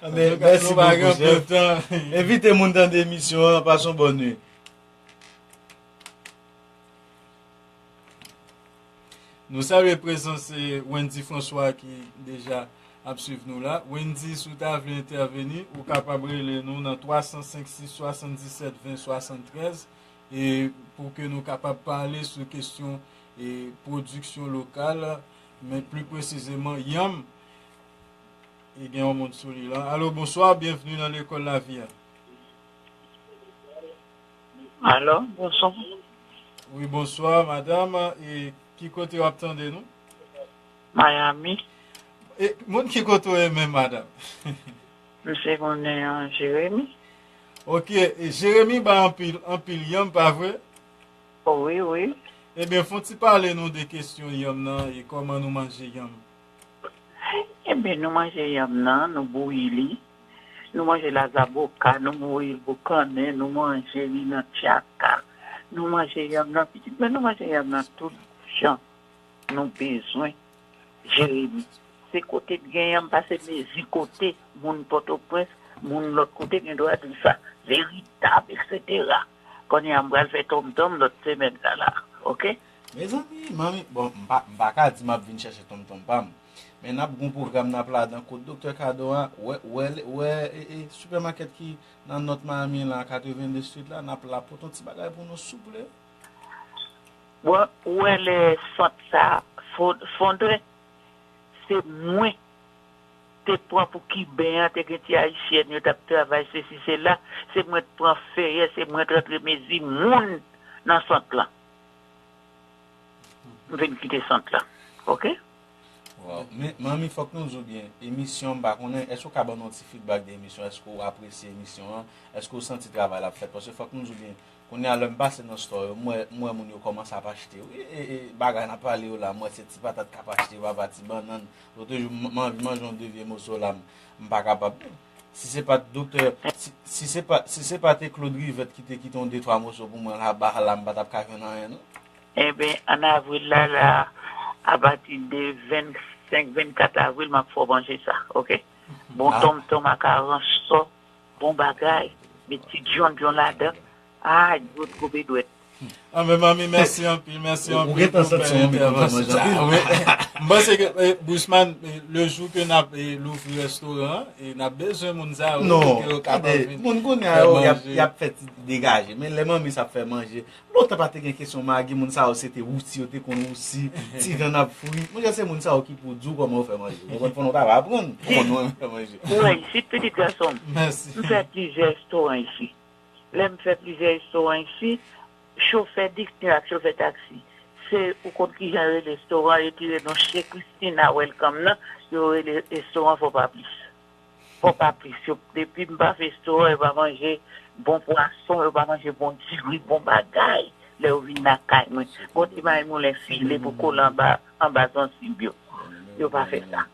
Anben, mèsi bokou chèf. Envite moun tande emisyon an, pase yon bòn nuit. Nou salye prezans, eh, Wendy François ki deja ap swiv nou la. Wendy, si w ta vle entèveni, ou kapab rele nou nan twa san senk sis swasanndisèt ven swasanntrèz, e pou ke nou kapab pale sou kesyon, e pwodiksyon lokal, men pli presizeman yanm. E gen yon moun sou li la. Alo, bonswa, byenvni nan Lekòl Lavi a. Alo, bonswa. Wi, bonswa, madanm. E ki kote w ap tande nou? Miami. E moun ki kote w ye menm, madanm? M se konnen an Jeremi. Ok, e Jeremi bay anpil, anpil yanm, pa vre? O, wi, wi. Ebyen, fè yon ti pale nou de kesyon yanm nan e kòman nou manje yanm. Ebyen, nou manje yanm nan, nou bouyi li, nou manje l a zaboka, nou bouyi l boukannen, nou manje li nan tchaka. Nou manje yanm nan pitit, men nou manje yanm nan tout jan nou bezwen. Jeremi, se kote t gen yanm pase mezi kote, moun Pòtoprens, moun lòt kote gen dwa di sa, veritab, eksetera. Kounye a, m pral fè tonmtonm lòt semèn sa la, oke? Mezanmi, manmi, bon, m pa, m pa ka di m ap vin chèche tonmtonm pa m. Men n ap gon pwogram n ap ladan kot Doktè Kado a, wè, wè, wè, e, e, sipèmakèt ki nan North Miami la, katrevenndez Street la, n ap la pote yon ti bagay pou nou, souple. Bon, ou wè lè sant sa fon-, fondre, se mwen te pran pou Kiben an, te gen ti Ayisyèn yo t ap travay, sesi, sela, se mwen t pran feyè, se mwen t rantre mezi moun nan sant lan. M vin kite sant lan. Oke? Waw. Men, manmi, fòk nou di w byen, emisyon, m pa konnen, èske w ka ban nou yon ti feedback de emisyon? Èske w apresye emisyon an? Èske w santi travay la ap fèt? Paske fòk nou di w byen, kounye a, lè m pase nan store yo, m wè, m wè moun yo kòmanse ap achte. Wi, e, e, bagay n ap pale yo la, m wè se ti patat k ap achte, papa, ti bannann. Lòt jou, m, m anvi manje yon de vye moso la, m, m pa kapab. Si se pa t doktè, si, si se pa, si se pa te Claude Rivette ki te kite yon de twa moso pou mwen laba la, m pa t ap ka jwenn anyen, non. Enben, ann avril la, la, apati de vennsenk, vennkat avril, m ap fè w manje sa, oke? Bon, ah, tonmtonm ak aransò, bon bagay, met ti djondjon ladan. Ah, dlo twoupe dwèt. Ah, men manmi, mèsi anpil, mèsi anpil pou bèl entèvansyon. Ou gentan santi yon mikwofòn manje anpil. Ah, wi. M panse ke, eh, Bushman, eh, le jou ke n ap, eh, louvri restoran an, eh, n ap bezwen moun sa yo pou ke yo kapab vin fè manje. Non, gade, moun kounye a yo, y ap, y ap fè ti degaje. Men lè manmi sa ap fè manje, lontan pa te gen kesyon magi, moun sa yo se te wousi, yo te konn wousi, ti vyann ap fri. Monchè, se moun sa yo ki pou di w kòman yo fè manje. Ou konprann? Fò nou ta va aprann kòman nou fè manje. Ou wè isit, pitit gason m. Mèsi. M fè plizyè restoran isit. Lè m fè plizyè restoran isit, chofè Disney ak chofè taksi, se, ou konn kijan yo rele restoran, yo tire non Chez Christina Welcome nan, yo rele restoran Fò Pa Plis. Fò Pa Plis, yo, depi m pa fè restoran, yo pa manje bon pwason, yo pa manje bon diri, bon bagay. Lè yo vin lakay mwen, bon ti may moulen file pou kole anba, anba zansib yo. Yo pa fè sa.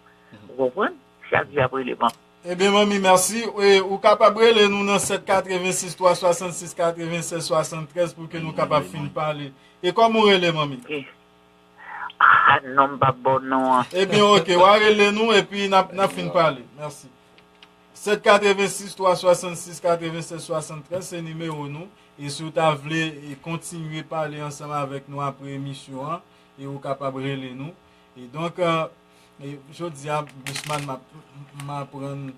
Ou konprann? Chak jou y ap rele m. Ebyen, manmi, mèsi. E, ou kapab rele nou nan sèt katrevensis twa swasannsis katrevennsèz swasanntrèz pou ke nou kapab fin pale. E kòman w rele, manmi? Ok. Ah, non, m p ap ba w non an. Ebyen, ok, w a rele nou epi n ap, n ap fin pale. Mèsi. Sèt katrevensis twa swasannsis katrevennsèz swasanntrèz, se nimewo nou. E si w ta vle, e, kontinye pale ansanm avèk nou apre emisyon an, e ou kapab rele nou. E donk, e, e jodi a, Bushman, m ap, m aprann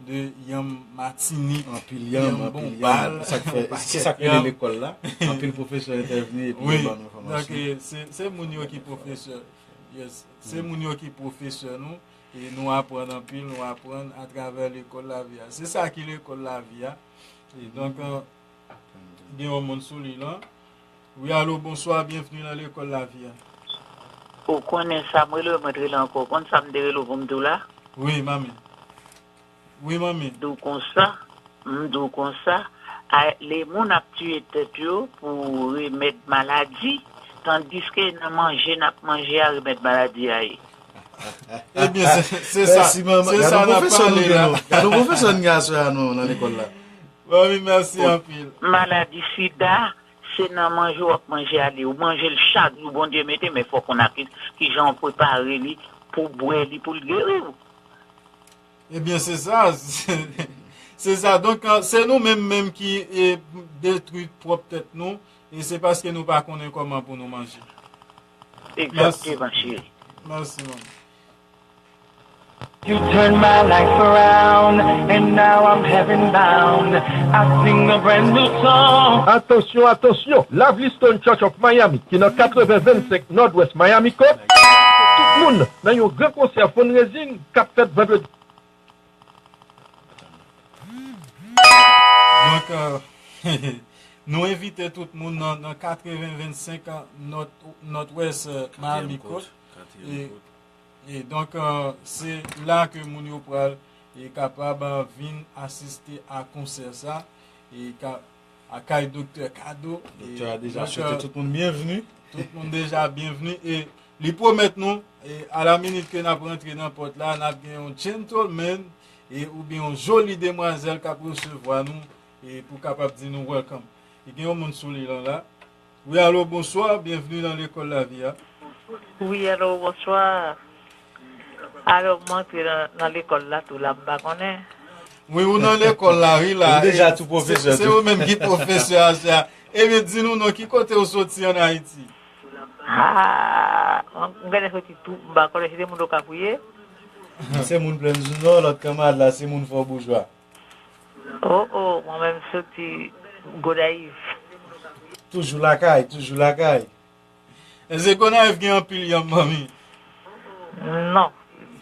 de yanm Matinik, anpil yanm, yanm anpil bonbal, yanm. Sa k fè, se sa k rele lekòl la. Anpil pwofesè entèvni epi yo ban nou enfòmasyon. Donk, e, se, se moun yo ki pwofesè. Yes. Se moun yo ki pwofesè nou. E nou aprann anpil, nou aprann atravè lekòl lavi a. Se sa ki lekòl lavi a. E donk, e, gen yon moun sou liy lan. Wi, alo, bonswa, byenvni nan lekòl lavi a. Ou konnen sa m rele w, mwen t rele ankò. Ou konn sa m te rele w pou m di w la? Wi, manmi. Wi, manmi. Di w konsa, m di w konsa, a, le moun ap tiye tèt yo pou remèd maladi, tandiske nan manje n ap manje a, remèd maladi a ye. Ebyen, se, se sa, se sa n ap pale la. Gade yon pwofesè nou gen aswè a nan, nan lekòl la. Manmi, mèsi anpil. Maladi sida, se nan manje w ap manje a li. Ou manje l chak jou Bondye mete, men fò w konn a ki, kijan w prepare li pou w bwè li, pou l geri w. Ebyen, se sa. Se sa. Donk, e, se nou menm menm ki, e, detwi pwòp tèt nou, e se paske nou pa konnen kòman pou nou manje. Exactement, chérie. Merci, maman. You turn my life around, and now I'm heaven bound. I sing a brand new song. Atansyon, atansyon! Lovely Stone Church of Miami, ki nan katreven vennsenk Nòdwès Miami Court, tout moun nan yon gran konsè fundraising k ap fèt vandredi. Donk, euh, nou envite tout moun nan, nan katreven vennsenk Nòt, Nòdwès, euh, Miami Court. E, e donk, euh, se la ke moun yo pral, e, kapab, euh, vin asiste a konsè sa, e ka, a kay Doktè Kado. Doktè a deja swete tout moun byenvni. Tout moun deja byenvni. E li pwomèt nou, e a la minit ke n ap rantre nan pòt la, n ap gen yon gentleman, e oubyen yon joli demwazèl k ap resevwa nou, e pou kapab di nou welcome. E gen yon moun sou liy lan la. Wi, alo, bonswa, byenvni nan lekòl lavi a. Wi, alo, bonswa. Alò, m antre nan, nan lekòl la tou la, m pa konnen. Wi, ou nan lekòl la, wi, la. Ou deja tou pwofesè tou. Se ou menm ki pwofesè a, chè. Ebyen, di nou non, ki kote ou soti ann Ayiti? Ah, m genlè soti tou, m pa konnen si se moun Okap ou ye. Se moun Plenn di Nò, lòt kanmarad la, se moun Fò Boujwa. Oh, oh, mwen menm soti Gonayiv. Toujou lakay, toujou lakay. Èske Gonayiv gen anpil yanm, manmi? Non,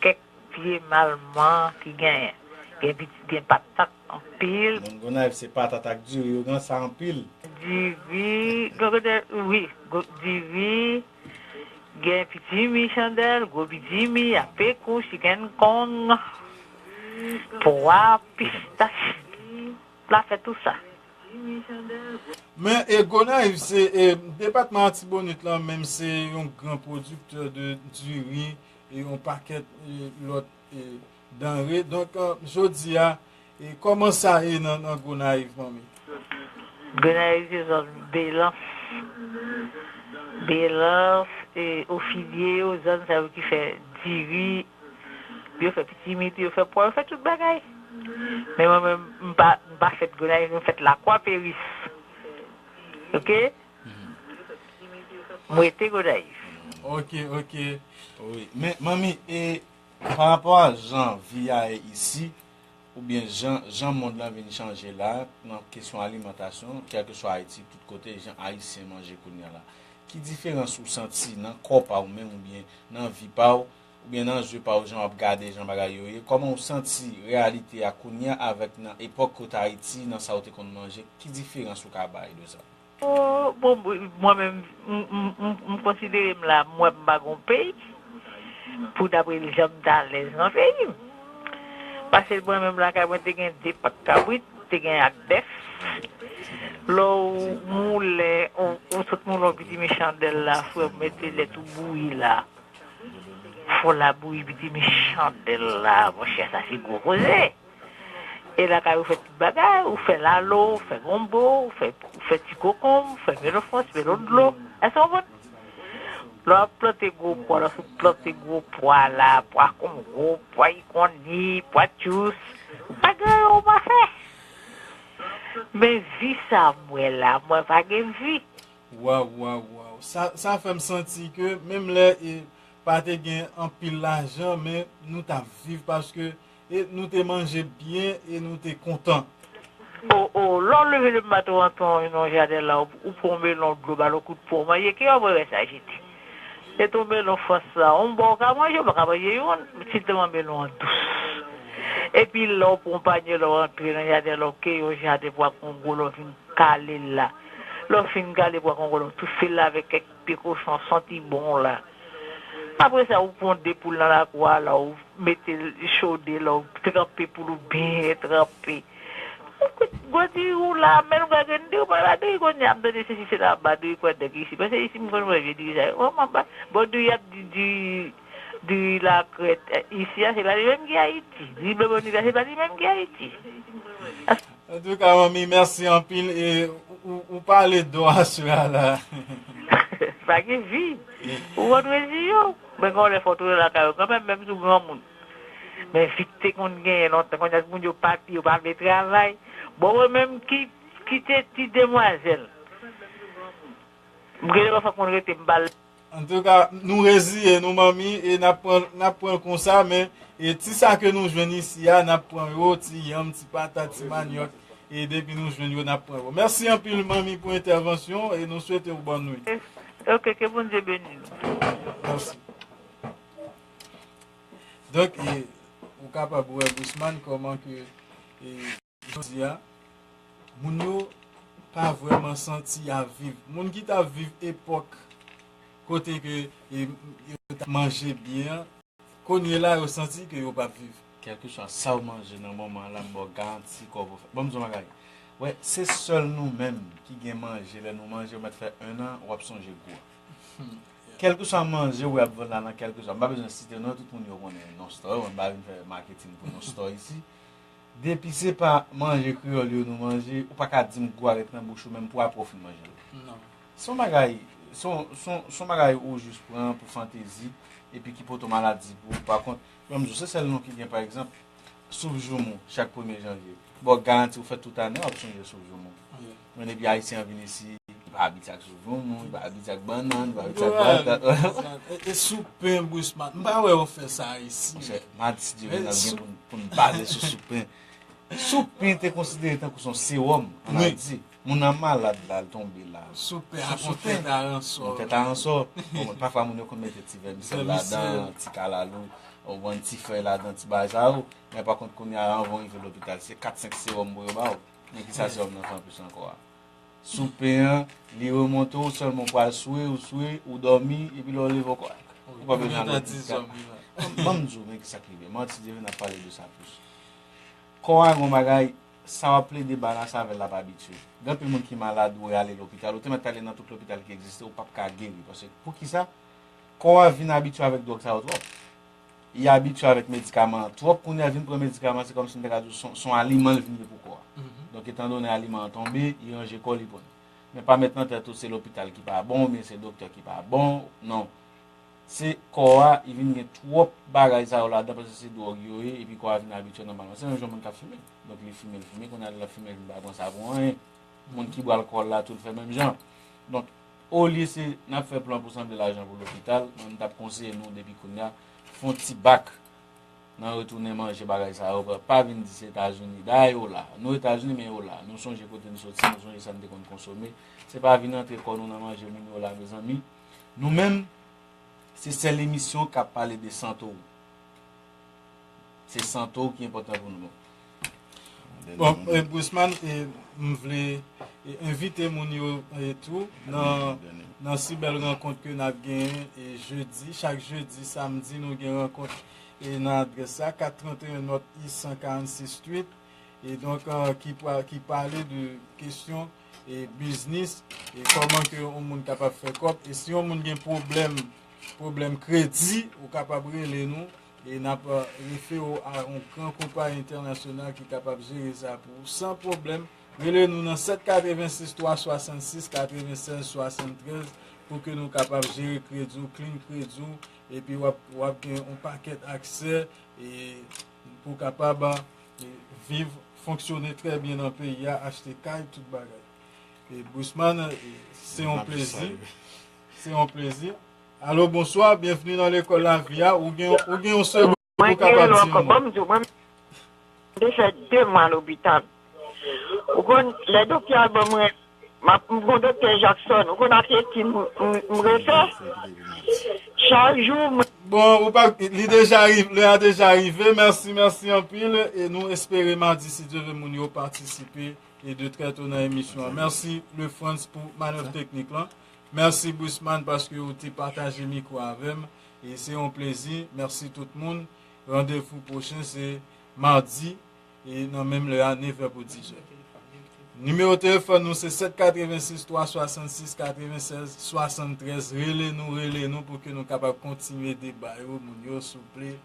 kèk pye malman ki genyen. Gen piti, gen patat anpil. Moun Gonayiv se patat ak diri yo gen sa anpil. Diri, gen kote, wi, go- diri, gen pitimi chandèl, gwo pitimi, apekou, chicken kong, pwa, pistach, la fè tou sa. Men, e, Gonayiv, se, e, depatman Latibonit lan, menm se yon gran pwodiktè de diri e yon pakèt, e, lòt, e, danre. Donk, e, jodi a, e, kòman sa ye nan, nan Gonayiv, manmi? Gonayiv se zòn Belans. Belans, e, Ofilye yo, zòn sa yo ki fè diri, yo fè pitimi tou, yo fè pwa, yo fè tout bagay. Men mwen menm, m pa, m pa fèt Gonayiv, m fèt Lakwa Peris. Oke? M rete Gonayiv. Oke, oke. Wi, men manmi, e pa rapò a jan vi a ye isi, oubyen jan, jan mond lan vin chanje la, nan kesyon alimantasyon, kèlkeswa Ayiti, tout kote, jan Ayisyen manje kounye a la. Ki diferans ou santi nan kò pa w menm oubyen nan vi pa w, oubyen nan je pa w, jan w ap gade jan bagay yo ye? Kòman w santi reyalite a kounye a avèk nan epòk kote Ayiti, nan sa w te konn manje? Ki diferans ou ka bay de sa? Oh, bon, bon, mwen menm, m, m, m, m konsidere m la, m wè m pa gon peyi. Pou dapre jan m t alèz nan peyi m. Paske mwen menm lakay mwen te gen de pak kabrit, te gen ak bèf. Lè w moulen, ou, ou sot moulen yon pitimi chandèl la, frè m, mete lèt ou bouyi la. Fò la bouyi pitimi chandèl la, monchè, sa se gwo koze. E lakay ou fè tout bagay, ou fè lalo, ou fè gonbo, ou fè, ou fè ti kokonm, ou fè melon frans, melon dlo. Èske w konprann? Lè w ap plante gwo pwa, lè w sot plante gwo pwa la, pwa kongo, pwa ikonni, pwa tchous, ou pa gen anyen ou pa fè. Men vi sa m wè la, mwen pa gen vi. Waw, waw, waw. Sa, sa fè m santi ke menm lè e pa te gen anpil lajan, men nou t ap viv paske e nou te manje byen e nou te kontan. O, o, lè w leve le maten w antre nan jaden la, ou, ou pran yon melon dlo, ba l yon kout pwa, w manje, ki w ap wè sa jete? Se tou melon frans la, yon bò w ka manje, w pa ka manje youn, sitèlman melon an dous. Epi lè w pran yon panye, lè w antre nan jaden la, w keye yon jaden pwa kongo, lè w vin kale l la. Lè w fin kale pwa kongo la, w touse l avèk kèk pye kochon santi bon la. Apre sa, ou pran de poul nan lakou a la, ou mete l chode la, ou tranpe poul ou byen tranpe. Ou kwit gwo diri w la, men ou ka gen diri, pa la diri kounye a, m tande sesi sela, ba diri kwè nèg isi. Paske isi m konn manje diri sa yo. Bon, m ap ba, bon, diri y ap di diri, diri lakrèt, eh, isi a, se pa li menm ki Ayiti. Diri Blanbonit la, se pa li menm ki Ayiti. Antouka, manmi, mèsi anpil. E ou, ou, ou pale dò aswè a la. Pa gen vi. Ou rantre di yo. Men gen lè fò w tounen lakay ou kanmenm, menm si w granmoun. Men vi k te konn genyen lontan, kounye a moun yo pati, yo pa vle travay. Bon, mwen menm ki, ki te ti demwazèl. M gen lè pafwa konn rete, m pa l Antouka, nou reziye nou, manmi, e n ap pran, n ap pran l konsa, men e ti sa ke nou jwenn isi a, n ap pran yo, ti yanm, ti patat, ti manyòk, e depi nou jwenn yo, n ap pran yo. Mèsi anpil, manmi, pou entèvansyon, e nou swete w bòn nwit. Ok, ke Bondye beni nou. Mèsi. Donk, e, ou kapab wè, Bousman, kòman ke, e, jodi a, moun yo pa vrèman santi y ap viv. Moun ki t ap viv epòk kote ke, e, yo t ap manje byen an, kounye la, yo santi ke yo p ap viv. Kèlkeswa sa w manje nan moman an la, m ba w garanti kò w pou fè. Ban m di w yon bagay. Wè, se sèl nou menm ki gen manje, lè nou manje, ou mèt fè en an, w ap sonje gou a. Kèlkeswa manje w ap vann la nan kèlkeswa, m pa bezwen site non, tout moun yo konnen non store, mwen m pa vin fè marketing pou non store isi. Depi se pa manje kreyòl yo nou manje, ou pa ka di m gou a ret nan bouch ou menm pou apre w fin manje l. Non. Se yon bagay, se yon, se yon, se yon bagay ou jis pran pou fantezi, epi ki pote w maladi pou ou. Pa kont, ban m di w, se sèl nou ki gen, pa egzanp, soup joumou chak premye janvye. Bon, garanti ou fè tout ane, w ap sonje soup joumou. Wi. Men depi Ayisyen an vin isi, li pa abitye ak soup joumou, li pa abitye ak bannann, li pa abitye ak patat. E, e soup pen, Bousman. M pa wè yo fè sa isi. Monchè, madi, si Dye vle, n ap gen pou n, pou n pale sou soup pen. Soup pen te konsidere tankou se yon sewòm ann Ayiti. Moun nan malad la, l tonbe la. Soup pen a, yon tèt aransò. Yon tèt aransò. Bon, pafwa moun yo konn mete ti vèmisèl ladan, ti kalalou, ou konn ti fèy ladan, ti bagay sa yo. Men pa kont kounye a, anvan w rive lopital, se kat senk sewòm pou yo ba w. Men kisa sewòm nan fè anplis ankò a? Soup pen an, li remonte w, sèlman w pral swe, ou swe, ou dòmi, epi lè w leve w kòrèk. Ou pa bezwen al lopital. Ban m di w, men kisa k rive. Madi, Dye vle, n ap pale de sa plis. Kò a gon bagay, sa w ap plede ba la, sa avè l l ap abitye. Gen anpil moun ki malad, ou ale lopital, ou te mèt ale nan tout lopital ki egziste, ou p ap ka geri. Paske, poukisa? Kò a vin abitye avèk dwòg sa yo twòp. Li abitye avèk medikaman an twòp, kounye a vin pran medikaman, se kòmsi m ta ka di w, se yon, se yon aliman l vin ye pou kò a. Donk, etan done aliman an tonbe, li ranje kò li pran. Men pa met nan tèt ou se lopital ki pa bon, oubyen se doktè ki pa bon, non. Se kò a, li vin gen twòp bagay sa yo ladan, paske se dwòg yo ye, epi kò a vin abitye nòmalman. Se menm jan moun k ap fimen. Donk, li fimen, li fimen, kounye a lè l ap fimen, li vin pa pran sa pou anyen. Moun ki bwè alkòl la tou, l fè menm jan. Donk, olye se n ap fè plan pou sanble lajan pou lopital, mwen, m t ap konseye nou depi kounye a, fè yon ti bak nan retounen manje bagay sa yo. Pa vin di se Etazini. Dayè, yo la. Nou Etazini, men yo la. Nou sonje kote n soti, nou sonje sa n te konn konsome. Se pa vin antre kò nou nan manje moun yo la, mezanmi. Nou menm, se sèl emisyon k ap pale de sante w. Se sante w ki enpòtan pou nou. Bon, e, Bousman, e, m vle, e, envite moun yo, e, tou nan, nan si bèl rankont ke n ap genyen, e, jedi, chak jedi, samdi, nou gen rankont, e, nan adrès sa, kat trant e en North East san karannsis Street, e donk, e, ki, pa- ki pale de kesyon, e, biznis, e kòman ke yon moun kapab fè kòb, e si yon moun gen pwoblèm, pwoblèm kredi, ou kapab rele nou, e n ap, e, refere w a yon gran konpayi entènasyonal ki kapab jere sa pou ou san pwoblèm. Rele nou nan sèt katrevensis twa swasannsis katrevennsèz swasanntrèz pou ke nou kapab jere kredi w, clean kredi w, epi w ap, w ap gen yon pakèt aksè, e pou w kapab, e, viv, fonksyone trè byen nan peyi a, achte kay, tout bagay. E Bousman, e, se yon plezi. Se yon plezi. Alo, bonswa, byenvni nan lekòl lavi a. Ou gen, ou gen yon segonn pou w kapab di yon mo. Ban m di w, mwen, m te fè de mwa lopital. Ou konn, lè doktè a ban mwen, m ap, m gon doktè Jackson. Ou konn ak ki m, m, m refè? Chak jou, mwen. Bon, ou pa, li deja rive, lè a deja rive. Mèsi, mèsi anpil. E nou espere madi, si Dye vle, moun yo patisipe e de trè to nan emisyon an. Mèsi, Lefrans, pou manèv teknik lan. Mèsi, Bousman, paske ou te pataje mikwo avè m. E se yon plezi. Mèsi tout moun. Randevou pwochen, se madi, e nan menm lè a, nevè pou dizè. Nimewo telefòn nou, se sèt katrevensis twa swasannsis katrevennsèz swasanntrèz. Rele nou, rele nou pou ke nou kapab kontinye deba yo, moun yo, souple.